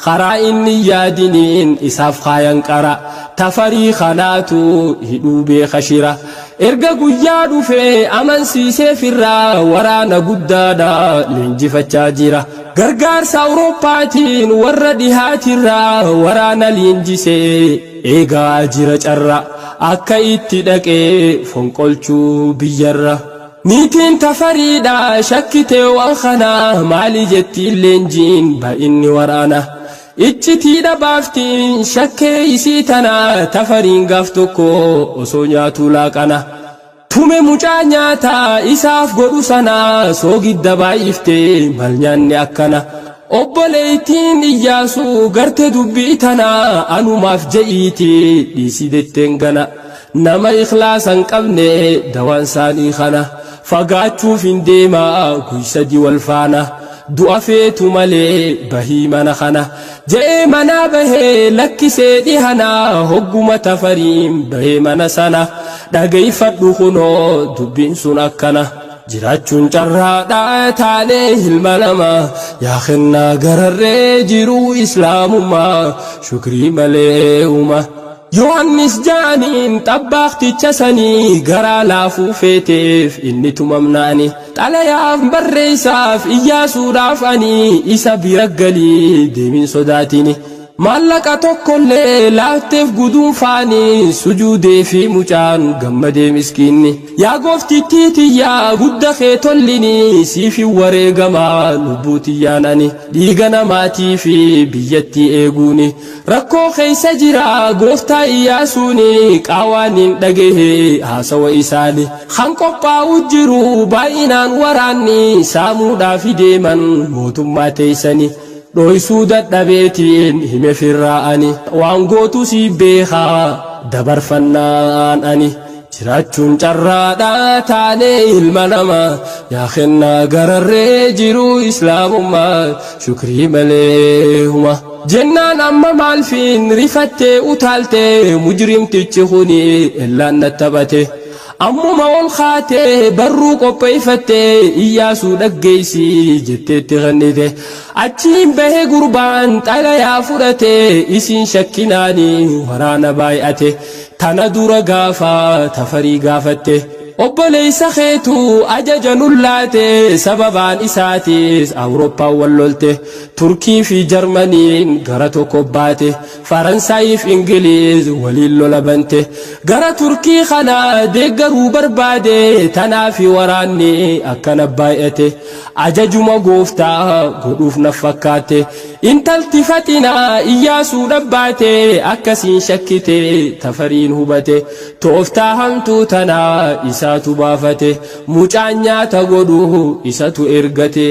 Karaa inni yaadiniin isaaf kaayan qara. Tafarii kanaatu hidhuu beeka shira. Erga guyyaa dhufee amansiisee firraa waraana guddaadha leenjifachaa jira. Gargaarsa Awurooppaatiin warra dhihaatirraa waraana leenjisee eegaa jira carra. Akka itti dhaqee fonqolchuu biyyarra. Niitiin tafariidha shakkitee waan kana maali jettiin leenjiin baay'inni waraana. Iccitiidha baaftiin shakkee isii tana tafariin gaaf tokko osoo nyaatu laaqana. Tume mucaa nyaataa isaaf godhu sana soogidda baay'iftee mal nyaanni akkana. Obboleettiin Iyyaasuu garte dubbii tana anumaaf je'iiti dhiisi detteen gana. Nama ikhlaasa hin qabne dawaan isaanii kana. Fagaachuuf hin deemaa guysadii wal faana. Du'a feetu malee bahii mana kana. Je'ee manaa bahee lakkisee dhihana hogguma tafariin bahee mana sana. Dhageeffadhu kunoo dubbiin sun akkana. Jiraachuun carraadhaa taanee ilma namaa yaa kennaa gararree jiruu islaamummaa shukrii malee uma. Yohannis jaaniin xabbaaqticha sanii garaa laafuu feeteef inni tumamnaani. Xalayaaf barreessaaf Iyyaasuudhaaf ani isa bira galii deemin sodaatini. Maallaqa tokkollee laafteef guduunfaani sujuudee fi mucaan gammadee miskiinni. Yaa gooftittii tiyyaa gudda kee tollini siif hin wareegamaa lubbuu tiyyaan ani dhiiga namaatii fi biyyattii eeguuni. Rakkoo keessa jira gooftaa Iyyaasuuni qaawaan hin dhagahe haasawa isaani. Kan qophaa'u jiru baay'inaan waraanni saamuudhaaf deeman mootummaa teessani. Dhoysuu dadhabeetiin hime firraa ani waan gootu si beekaa dabarfannaan ani. Jiraachuun carraadhaa taanee ilma namaa yaa kennaa gararree jiruu islaamummaa shukrii malee huma. Jennaan amma maalfiin rifattee utaaltee mujrimtichi kuni ellaan na taphate. Ammuma ol kaatee barruu qopheeffattee Iyyaasuu dhaggeessi jetteetti kennite. Achiin bahe gurbaan xalayaa fudhatee isiin shakkinaanii waraana baay'ate. Tana dura gaafa tafarii gaafatte. Obboleeysa keetu ajaja nun laate sababaan isaatiis Awurooppaan wal lolte Turkii fi Jarmaniin gara tokko baate Faransaayiif Ingiliiz waliin lola bante gara Turkii kana deeggaruu barbaade tanaafi waraanni akkana baay'ate ajajuma gooftaa godhuuf na fakkaatte Intalti Faxinaa Iyyaasuu dhabbaate akkasiin shakkite Tafariin hubate Tooftaa hamtuu tana isaatu baafate Mucaan nyaata godhu isatu ergate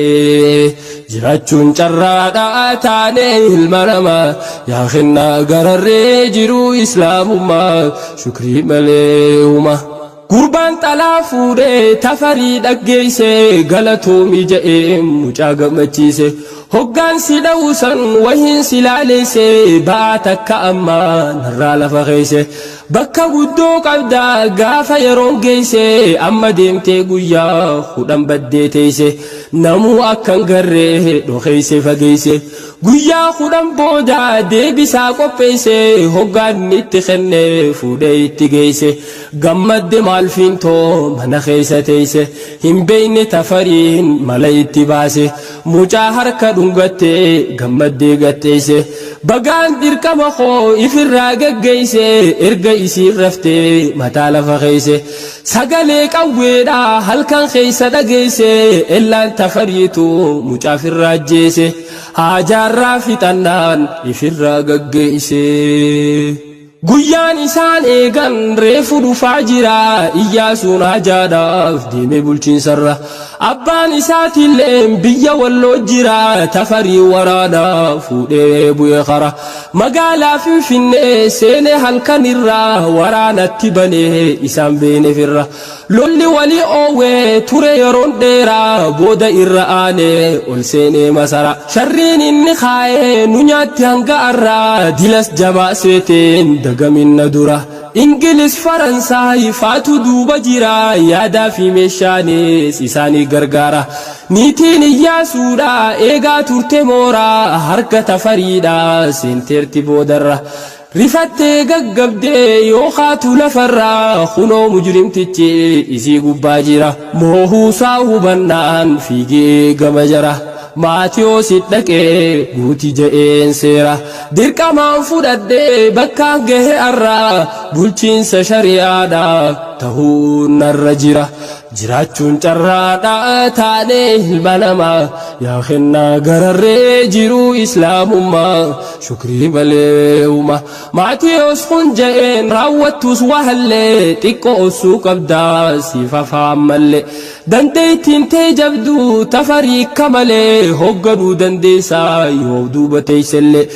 Jiraachuun carraadha taane ilma namaa Yaa kennaa gararree jiruu islaamummaa Shukrii malee huma Gurbaan xalaa fuudhee Tafarii dhaggeeyse galatoomi ja'ee mucaa gammachiise. Hoggaan si dhawu san wahiin si laaleeyse ba'aa takka amma narraa lafa keeyse. Bakka guddoo qabda gaafa yeroon geeyse amma deemtee guyyaa 10 baddee teeyse. Namuu akka hin garre dhokeeyse fageeyse. Guyyaa 10 booda deebisaa qopheeyse hoggaan inni itti kenne fuudhee itti geeyse. Gammadde maal fiintoo mana keessa teeyse hin beeyne Tafariin mala itti baase mucaa harka dhungatte gammaddee gatteeyse bagaan dirqama koo ifirraa gaggeeyse erga isiin rafte mataa lafa keeyse sagalee qawweedha halkan keessa dhageeyse ellaan Tafariitu mucaa firraa ajjeese haajaarraa fixannaan ifirraa gaggeeyse. Guyyaan isaan eegan reefu dhufaa jira, Iyyaasuun hajaadhaaf deeme bulchiinsarra. Abbaan isaatilleen biyya Walloo jira, Tafarii waraana fuudhee bu'e kara. Magaalaa Finfinnee seene halkanirra, waraanatti banee isaan beene firra. Lolli wali oowwe ture yeroon dheeraa, booda irra aane ol seenee masara. Sharriin inni kaaye nu nyaatti hanga arraa, dilas jabaa seeteen dagamin na dura. Ingilis Faransaay faatu duuba jira, yaadaa fi meeshaanis isaanii gargaara. Niitiin Iyyaasuudha eegaa turte mooraa, harka Tafariidha seenteerti boodarra. Rifattee gaggabdee yoo kaatu lafarraa kunoo mujrimtichi isii gubbaa jira. Moohuusaa hubannaan fiigee gama jara. Maatiyoosit dhaqee guuti ja'een seera. Dirqamaan fudhadhee bakkaan gahe arra bulchiinsa shari'aadha tahuun narra jira. Jiraachuun carraadha taanee ilma namaa yaa kennaa gararree jiruu islaamummaa shukrii malee uma Maatiyoos kun ja'een raawwattus wahallee xiqqoo obsuu qabdaa siif hafaa ammallee dandeettiin tee jabduu tafarii akka malee hoogganuu dandeessaa yoo duuba teessellee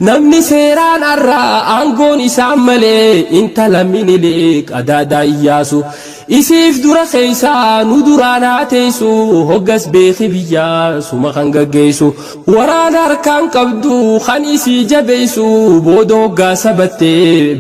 namni seeraan arraa aangoon isaan malee intala Miniliik adaadaa Iyyaasu Isiif dura keeysa nu duraan haa teeysu hoggas beeki biyya suma kan gaggeeysu waraana harkaan qabdu kan isii jabeeysu booda hoggaa sabatte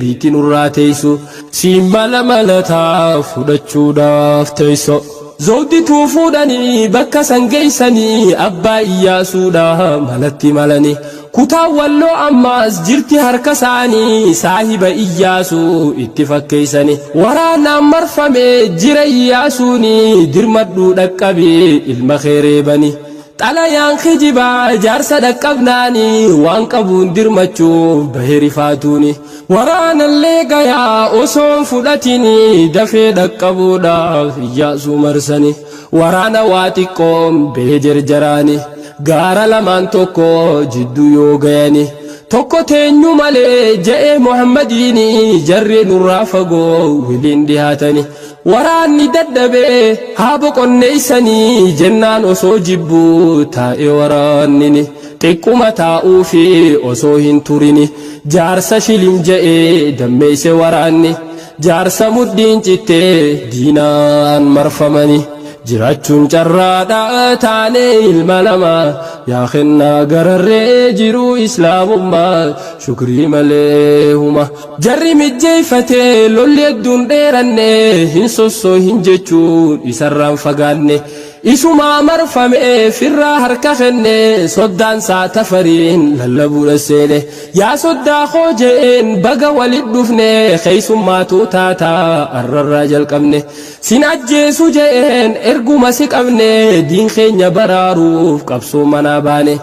biitti nurraa teeysu siin mala malataa fudhachuudhaaf teeyso. Zawdituu fuudhanii bakka san geeysanii abbaa Iyyaasuudha malatti malanii. Kutaan Walloo ammaas jirti harka saanii saahiba Iyyaasuu itti fakkeeysani. Waraanaan marfame jira Iyyaasuuni dirmadhuu dhaqqabi ilma kee reebani. Xalayaan kijibaa jaarsa dhaqqabnaani waan qabuun dirmachuuf bahe rifaatuuni. Waraanallee gayaa osoon fudhatini dafee dhaqqabuudhaaf Iyyaasuu marsani. Waraana waa xiqqoon bahe jerjeraani. Gaara lamaan tokko jidduu yoo gayani tokko teenyu malee ja'ee Muhammadiini jarri nurraa fagoo wiliin dhihaatani. Waraanni dadhabee haa boqonneessanii jennaan osoo jibbuu taa'e waraannini xiqquma taa'uufi osoo hin turini jaarsa shilim ja'ee dammeeyse waraanni. Jaarsa mudhiin cittee diinaan marfamani jiraachuun carraadha taanee ilma namaa yaa kennaa gararree jiruu islaamummaa shukrii malee huma jarri mijjeeyfatee lolli hedduun dheeranne hin sossoohin jechuun isarraan fagaanne. Isumaa marfamee firraa harka kenne, soddaan isaa Tafariin lallabuudha seene. Yaa soddaa koo je'een, baga walit dhufne, keessummaatu taataa arrarraa jalqabne. Sin ajjeesu je'een, erguma si qabne, diin keenya baraaruuf qabsoo manaa baane.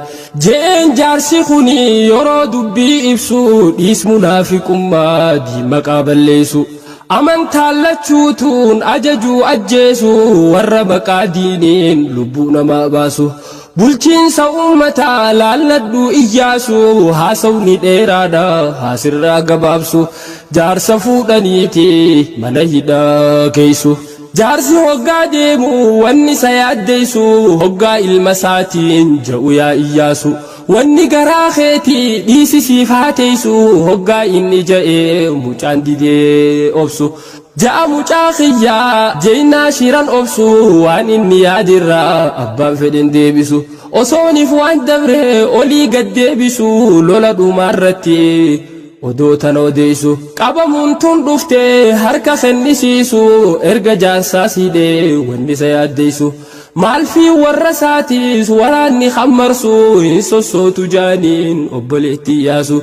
Je'een jaarsi kuni yeroo dubbii ibsu, dhiis munaafiqummaa diin maqaa balleessu. Amantaan lachuutuun ajajuu ajjeesu, warra maqaa diiniin lubbuu namaa baasu. Bulchiinsa uummataa laalladhu Iyyaasu, haasawni dheeraadha haasirraa gabaabsu. Jaarsa fuudhaniiti mana hidhaa keeysu. Jaarsi hoggaa deemu wanni isa yaaddeessu, hoggaa ilma isaatiin je'u, yaa Iyyaasu, wanni garaa keetii dhiisisiif haa teessu. Hoggaa inni je'ee mucaan didee obsu. Ja'a mucaa kiyyaa jeynaa shiran obsu, waan inni yaadirraa abbaan fedhin deebisu. Osooniif waan dabre olii gad deebisu, lola dhumaarratti odoo tana odeessu. Qabamuun tun dhufte harka kennisiisu, erga jaarsaa siidhee wanni isa yaaddeessu. Maalfii warra isaatiis waraanni hammarsu hin sossootu jaaniin obboleetti Iyyaasu.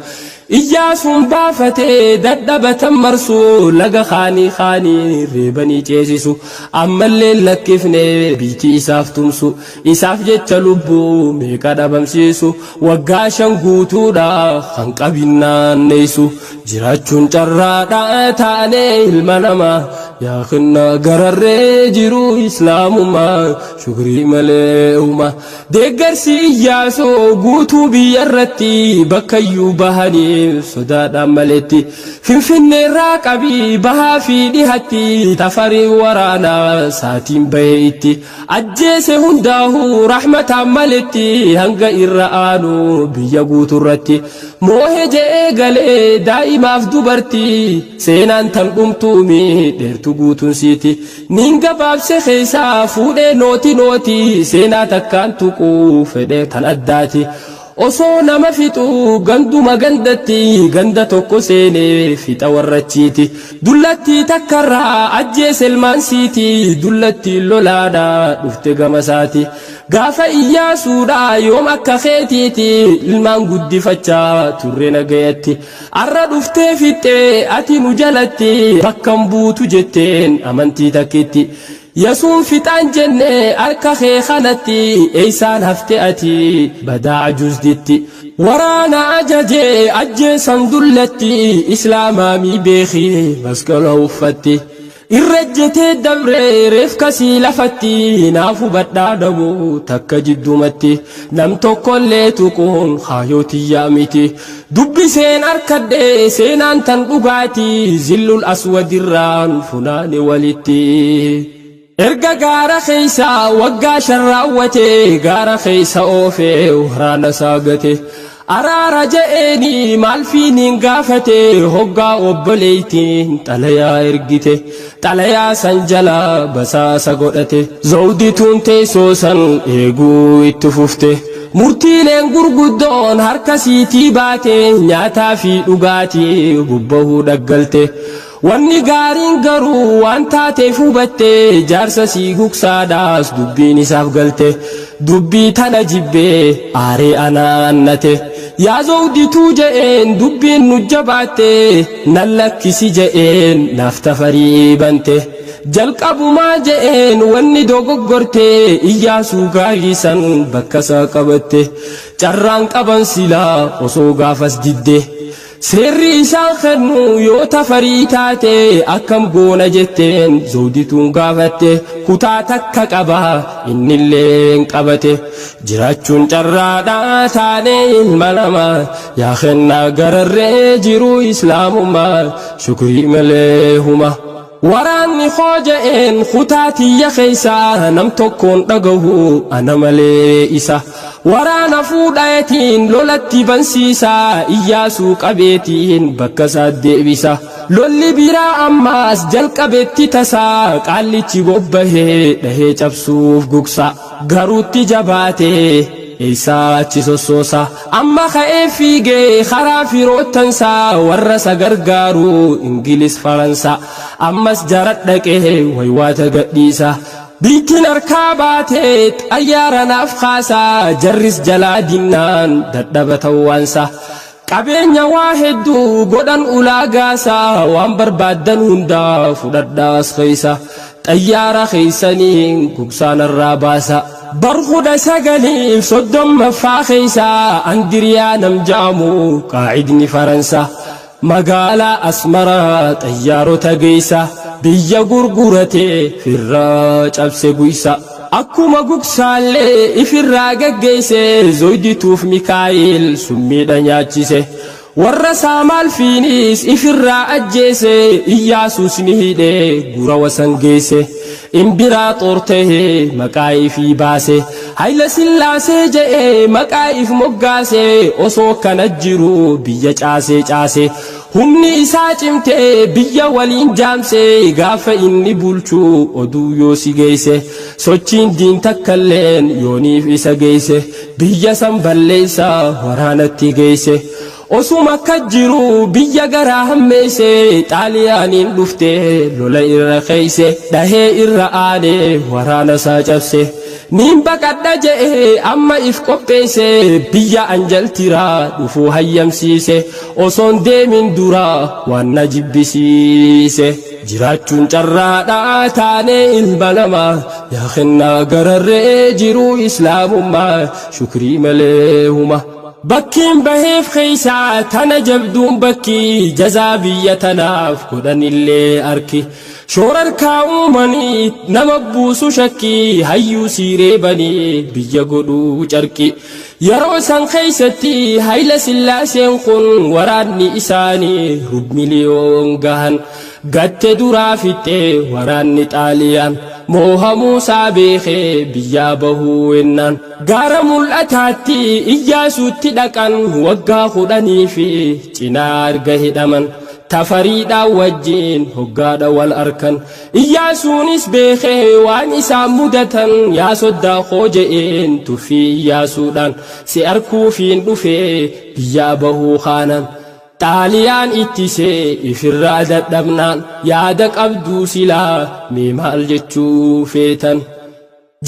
Iyyaasuun baafatee dadhabatan marsu, laga kaanii kaanii reebanii ceesisu. Ammallee lakkifne biitii isaaf tumsu. Isaaf jecha lubbuu meeqa dhabamsiisu. Waggaa 5 guutuudha kan qabinnaanneessu. Jiraachuun carraadha taanee ilma namaa. Yaa kennaa gararree jiru islaamummaa, shukrii malee uuma. Deeggarsi Iyyaasuu guutuu biyya irratti bakkayyuu bahaniif sodaadhaan maletti. Finfinneerraa qabii bahaa fi dhihatti, Tafarii waraanaa saatiin bahee itti. Ajjeese hundaa'uu rahmataan maletti, hanga irra aanu biyya guuturratti. Moohe je'ee galee daa'imaaf dubartii, seenaan tan dhumtuumi dheertu guutuun siiti. Niin gabaabse keessaa fuudhee nooti nooti, seenaa takkaan tuquu fedhe tan addaati. Osoo nama fixu ganduma gandatti, ganda tokko seenee fixa warrachiiti. Dullattii takkarraa ajjeese ilmaan siiti, dullattiin lolaadha dhufte gama isaati. Gaafa Iyyaasuudha yoom akka keetiiti, ilmaan guddifachaa turre nagayatti. Arra dhuftee fixxee ati nu jalatti, bakkan buutu jetteen amantii takkitti. Yasuun fixaan jenne harka kee kanatti, eeysaan hafte ati badaa ajuuzditti. Waraana ajajee ajjeesan dullatti, islaamaamii beekii masqala uffatti. Irra jetee dabree reef kasii lafatti, naaf hubadhaa dhabu takka jiddumatti. Nam tokkollee tuquun kaayoo miti. Dubbiseen harkadhee seenaan tan dhugaati, zillul aswadirraan funaane walitti. Erga gaara keeysa waggaa 5 raawwate, gaara keeysa oofee waraana isaa gate. Araara je'eeni maal fiiniin gaafate, hoggaa obboleeytiin xalayaa ergite. Xalayaa san jala basaasa godhate. Zawdituun teessoo san eeguu itti fufte. Murtiileen gurguddoon harka siitii baate, nyaataa fi dhugaatii bubbahuu dhaggalte. Wanni gaariin garuu waan taateef hubatte, jaarsa sii gugsaadhaas dubbiin isaaf galte. Dubbii tana jibbee aaree anaannate. Yaa Zawdituu je'een, dubbiin nu jabaatte, nan lakkisi je'een naaf Tafarii bante. Jalqabumaa je'een wanni dogoggorte, Iyyaasuu gaarii san bakka isaa qabatte. Carraan qaban silaa osoo gaafas didde. Seerri isaan kennu yoo Tafarii taate akkam goona jetteen Zawdituun gaafatte. Kutaa takka qaba innilleen qabate. Jiraachuun carraadha taanee ilma namaa. Yaa kennaa gararree jiru islaamummaa, shukrii malee huma. Waraanni koo je'een kutaa tiyya keessaa, nam tokkoon dhagahu ana malee isa. Waraana fuudhaetiin lolatti bansiisa, Iyyaasuu qabeetiin bakka isaa deebisa. Lolli biraa ammaas jalqabetti tasaa, qaallichi bobbahee dhahee cabsuuf gugsa. Garuutti jabaatee eessaa achi sossoosa. Amma ka'ee fiigee karaa firoottansaa, warra isa gargaaru Ingilis, Faransa. Ammas jara dhaqee waywaata gadhiisa. Biittiin harkaa baatee xayyaara naaf kaasaa jarris jalaa dinnaan dadhaba ta'uwaansa. Qabeenya waa hedduu godhan ulaagaasaa waan barbaaddan hundaa fudhadhaas keessa. Xayyaara keeysaniin gugsaanarraa baasa. Bar 1930ffaa keessa Andiriyaa nam ja'amu qaacidni Faransa. Magaalaa Asmaraa xayyaarota geessa biyya gurguratee firraa cabse guysa. Akkuma gugsaallee ifirraa gaggeesse Zoydituuf Mikaa'el summiidha nyaachise. Warra Saamaalfiinis ifirraa ajjeese Iyyaasuus ni hidhe gura wasan geesse. Imbiraaxoor tahee maqaa ifii baase. Hayla Sillaasee je'ee maqaa if moggaase. Osoo kana jiru biyya caasee caase. Humni isaa cimtee biyya waliin jaamse gaafa inni bulchu oduu yoo si geesse. Sochiin diin takkalleen yooniif isa geesse. Biyya san balleessa waraanatti geesse. Osuma akka jiru biyya garaa hammeesse Xaaliyaaniin dhufte lola irra keeyse dhahee irra aane waraana isaa cabse. Niin baqadha je'e amma if qopheesse biyya Anjaltiraa dhufuu hayyamsiise osoon deemin dura waan na jibbisiise. Jiraachuun carraadha taanee ilma namaa yaa kennaa gararree jiruu islaamummaa shukrii malee huma. Bakkiin baheef keeysaa tana jabduun bakki jazaa biyya tanaaf godhanillee arki. Shoorarkaa uumanii nama buusu shakkii hayyuu siiree banii biyya godhuu carqi. Yeroo san keeysatti Hayla Sillaaseen kun waraanni isaanii rub miliyoon gahan. Gatte duraa fixxee waraanni Xaaliyaan moohamuu isaa beekee biyyaa bahuu ennaan. Gaara mul'ataatti Iyyaasuutti dhaqan waggaa 10 fi cinaa erga hidhaman. Tafariidhaan wajjin hoggaadha wal arkan. Iyyaasuunis beekee waan isaan mudatan yaa soddaa koo je'een tuffii Iyyaasuudhaan si arkuufiin dhufee biyyaa bahuu kaanan. Xaaliyaan ittisee ifirraa dadhabnaan yaada qabduu silaa mee maal jechuu feetan.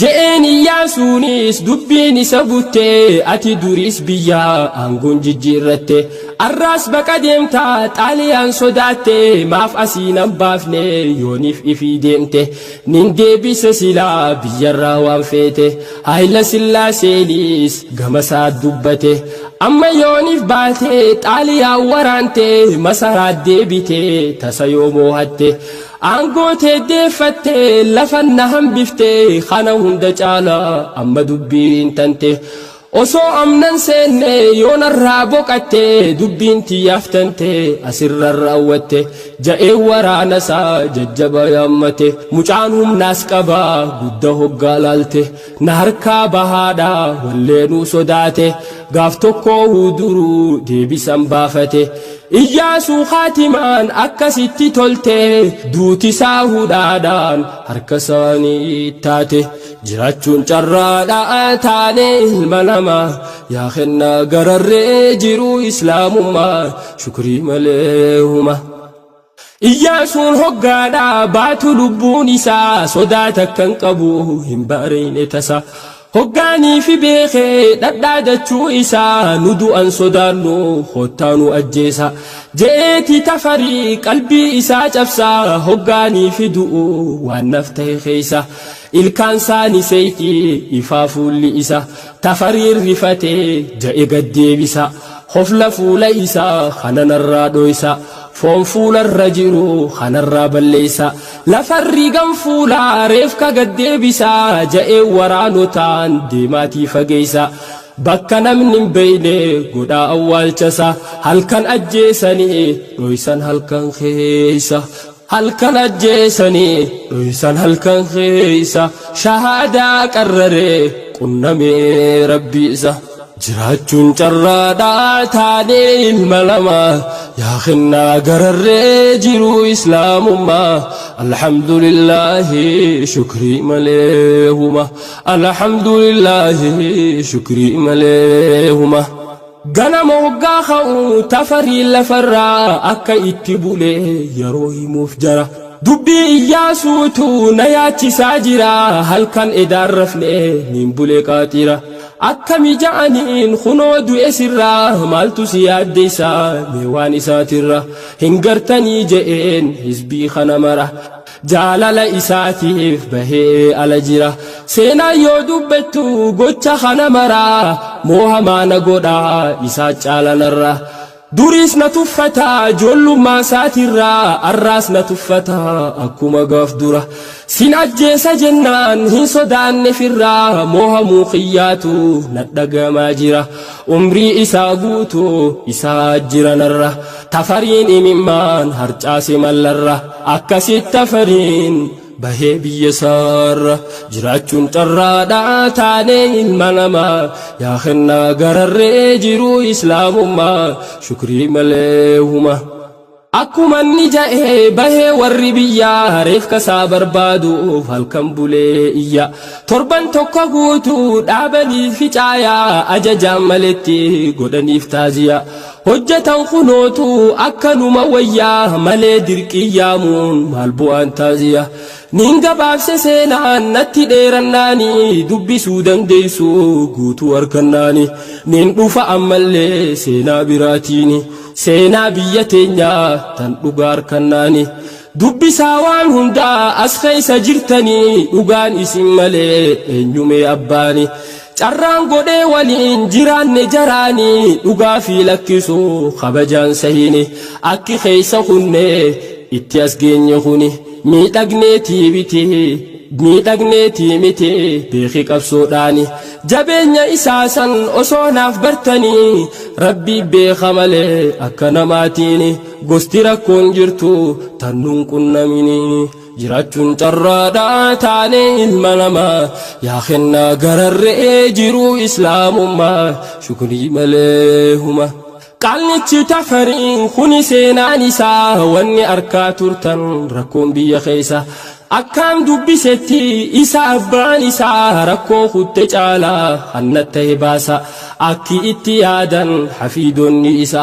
Je'een Iyyaasuunis dubbiin isa butte ati duriis biyya aangoon jijjiirratte arraas baqa deemta Xaaliyaan sodaatte maaf asii nan baafne yooniif ifii deemte nin deebise silaa biyyarraa waan feete Hayla Sillaaseenis gama isaa dubbate amma yooniif baate Xaaliyaan waraante masaraa deebite tasa yoo moohatte Aangoo tee deeffatte lafan na hambifte kana hunda caala amma dubbiin tante osoo amnan seenne yoo narraa boqatte dubbiin tiyyaaf tante asirra raawwatte ja'ee waraana isaa jajjaba yaammate mucaan humnaas qaba gudda hoggaa laalte na harkaa bahaadha walleenuu sodaate gaaf tokkoo huduruu deebisan baafate Iyyaasuu Khaatimaan akkasitti tolte duuti isaa hudhaadhaan harka isaanii taate jiraachuun carraadha taane ilma namaa yaa kennaa gararree jiruu islaamummaa shukrii malee huma. Iyyaasuun hoggaadha baatu lubbuun isaa sodaa takkan qabu hin baareyne tasa. Hoggaanii fi beekee dhadhaadachuu isaa nu du'an sodaannu kottaa nu ajjeesa. Je'eeti Tafarii qalbii isaa cabsaa hoggaanii fi du'u waan naf ta'e keessa. Ilkaan saani seeyxii ifaa fuulli isa Tafariin rifatee ja'e gad deebisa. Hofla fuula isaa kana narraa dhoysa. Foon fuularra jiru kanarraa balleessa. Lafarri gan fuulaa reefka gad deebisa ja'ee waraanotaan deemaatii fageessa. Bakka namni hin beeyne godhaa awwaalchasa. Halkan ajjeesanii dhoysan halkan keessa. Halkan ajjeesanii dhoysan halkan keessa. Shahaadaa qarraree qunnamee rabbi isa. Jiraachuun carraadhaa taanee ilma namaa yaa kennaa gararree jiruu islaamummaa alhamdulillaahi shukrii malee huma alhamdulillaahi shukrii malee huma. Ganama hoggaa ka'u Tafarii lafarraa akka itti bule yeroo himuuf jara. Dubbii Iyyaasuutu na yaachisaa jira, halkan edaan rafne niin bule qaaxira. Akkami ja'aniin kunoo du'e sirraa, maaltu si yaaddeysa mee waan isaatirra. Hin gartanii je'een hizbii kana mara, jaalala isaatiif bahee ala jira. Seenaan yoo dubbattu gocha kana mara, moohamaa na godha isaa caala narra. Duriis na tuffata ijoollummaa isaatirraa, arraas na tuffata akkuma gaaf dura. Sin ajjeesa jennaan hin sodaanne firraa, moohamuu kiyyaatu na dhagamaa jira. Umrii isaa guutuu isaa jira narra, Tafariin imimmaan harcaase mallarra. Akkasitti Tafariin bahee biyya isaarra. Jiraachuun carraadha taanee ilma namaa, yaa kennaa gararree jiruu islaamummaa, shukrii malee huma. Akkuma inni ja'ee bahee warri biyyaa reefka isaa barbaaduuf halkan bulee iyya. Torban tokko guutuu dhaabanii ficaayaa, ajajaan maletti godhaniif taaziyaa. Hojjetan kunootu akkanuma wayyaa malee dirqii yaamuun maal bu'aan taaziyaa. Niin gabaabse seenaan natti dheerannaani, dubbisuu dandeessu guutuu harkannaani. Niin dhufa ammallee seenaa biraatiini, seenaa biyya teenyaa tan dhugaa harkannaani. Dubbisaa waan hundaa as keessa jirtanii, dhugaan isin malee eenyumee abbaani. Carraan godhee waliin jiraanne jaraanii, dhugaa fi lakkisuu kabajaan sahini. Akki keessa kunnee itti as geenye kuni miidhagneetii miti, miidhagneetii miti, beeki qabsoodhaani. Jabeenya isaa san osoo naaf bartanii, rabbii beeka malee akka namaatiin gosti rakkoon jirtu tan nun qunnamini. Jiraachuun carraadha taanee ilma namaa, yaa kennaa gararree jiruu islaamummaa, shukrii malee huma. Qaalnichi Tafariin kuni seenaan isaa, wanni arkaa turtan rakkoon biyya keessa. Akkaan dubbisetti isa abbaan isaa rakkoo kutte caalaa hannat ta'e baasa. Akki itti yaadan hafiidonni isa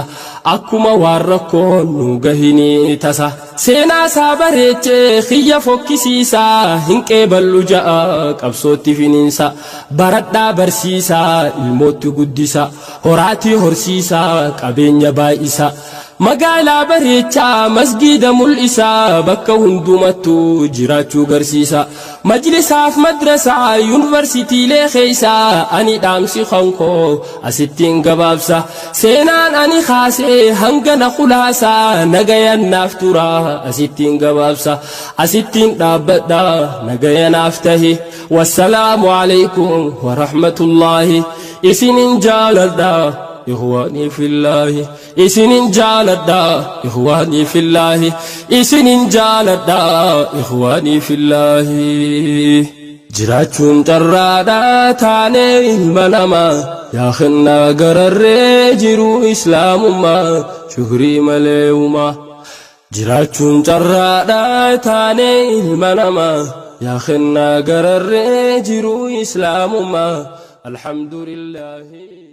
akkuma waan rakkoon nu gahinii tasa. Seenaa isaa bareechee kiyya fokkisiisaa, hin qeeballu ja'a qabsootti finiinsa. Baradhaa, barsiisaa, ilmootti guddisa, horaatii horsiisaa, qabeenya baay'isa. Magaalaa bareechaa, masgiida mul'isaa, bakka hundumattuu jiraachuu garsiisa. Majlisaaf madrasaa yuunivarsiitiilee keessaa ani dhaamsi kankoo asittiin gabaabsa. Seenaan ani kaasee hanga na kulaasaa, nagayan naaf tura asittiin gabaabsa. Asittiin dhaabbadha, nagaya naaf tahi. Wassalaamu alaikum warahmatullaahi. Isinin jaaladha ikhwaanii fillaahi. Isinin jaaladha ikhwaanii fillaahi. Isinin jaaladha ikhwaanii fillaahi. Jiraachuun carraadha taanee ilma namaa, yaa kennaa gararree jiruu islaamummaa, shukrii malee humaa. Jiraachuun carraadha taanee ilma namaa, yaa kennaa gararree jiruu islaamummaa, alhamdulillaahi.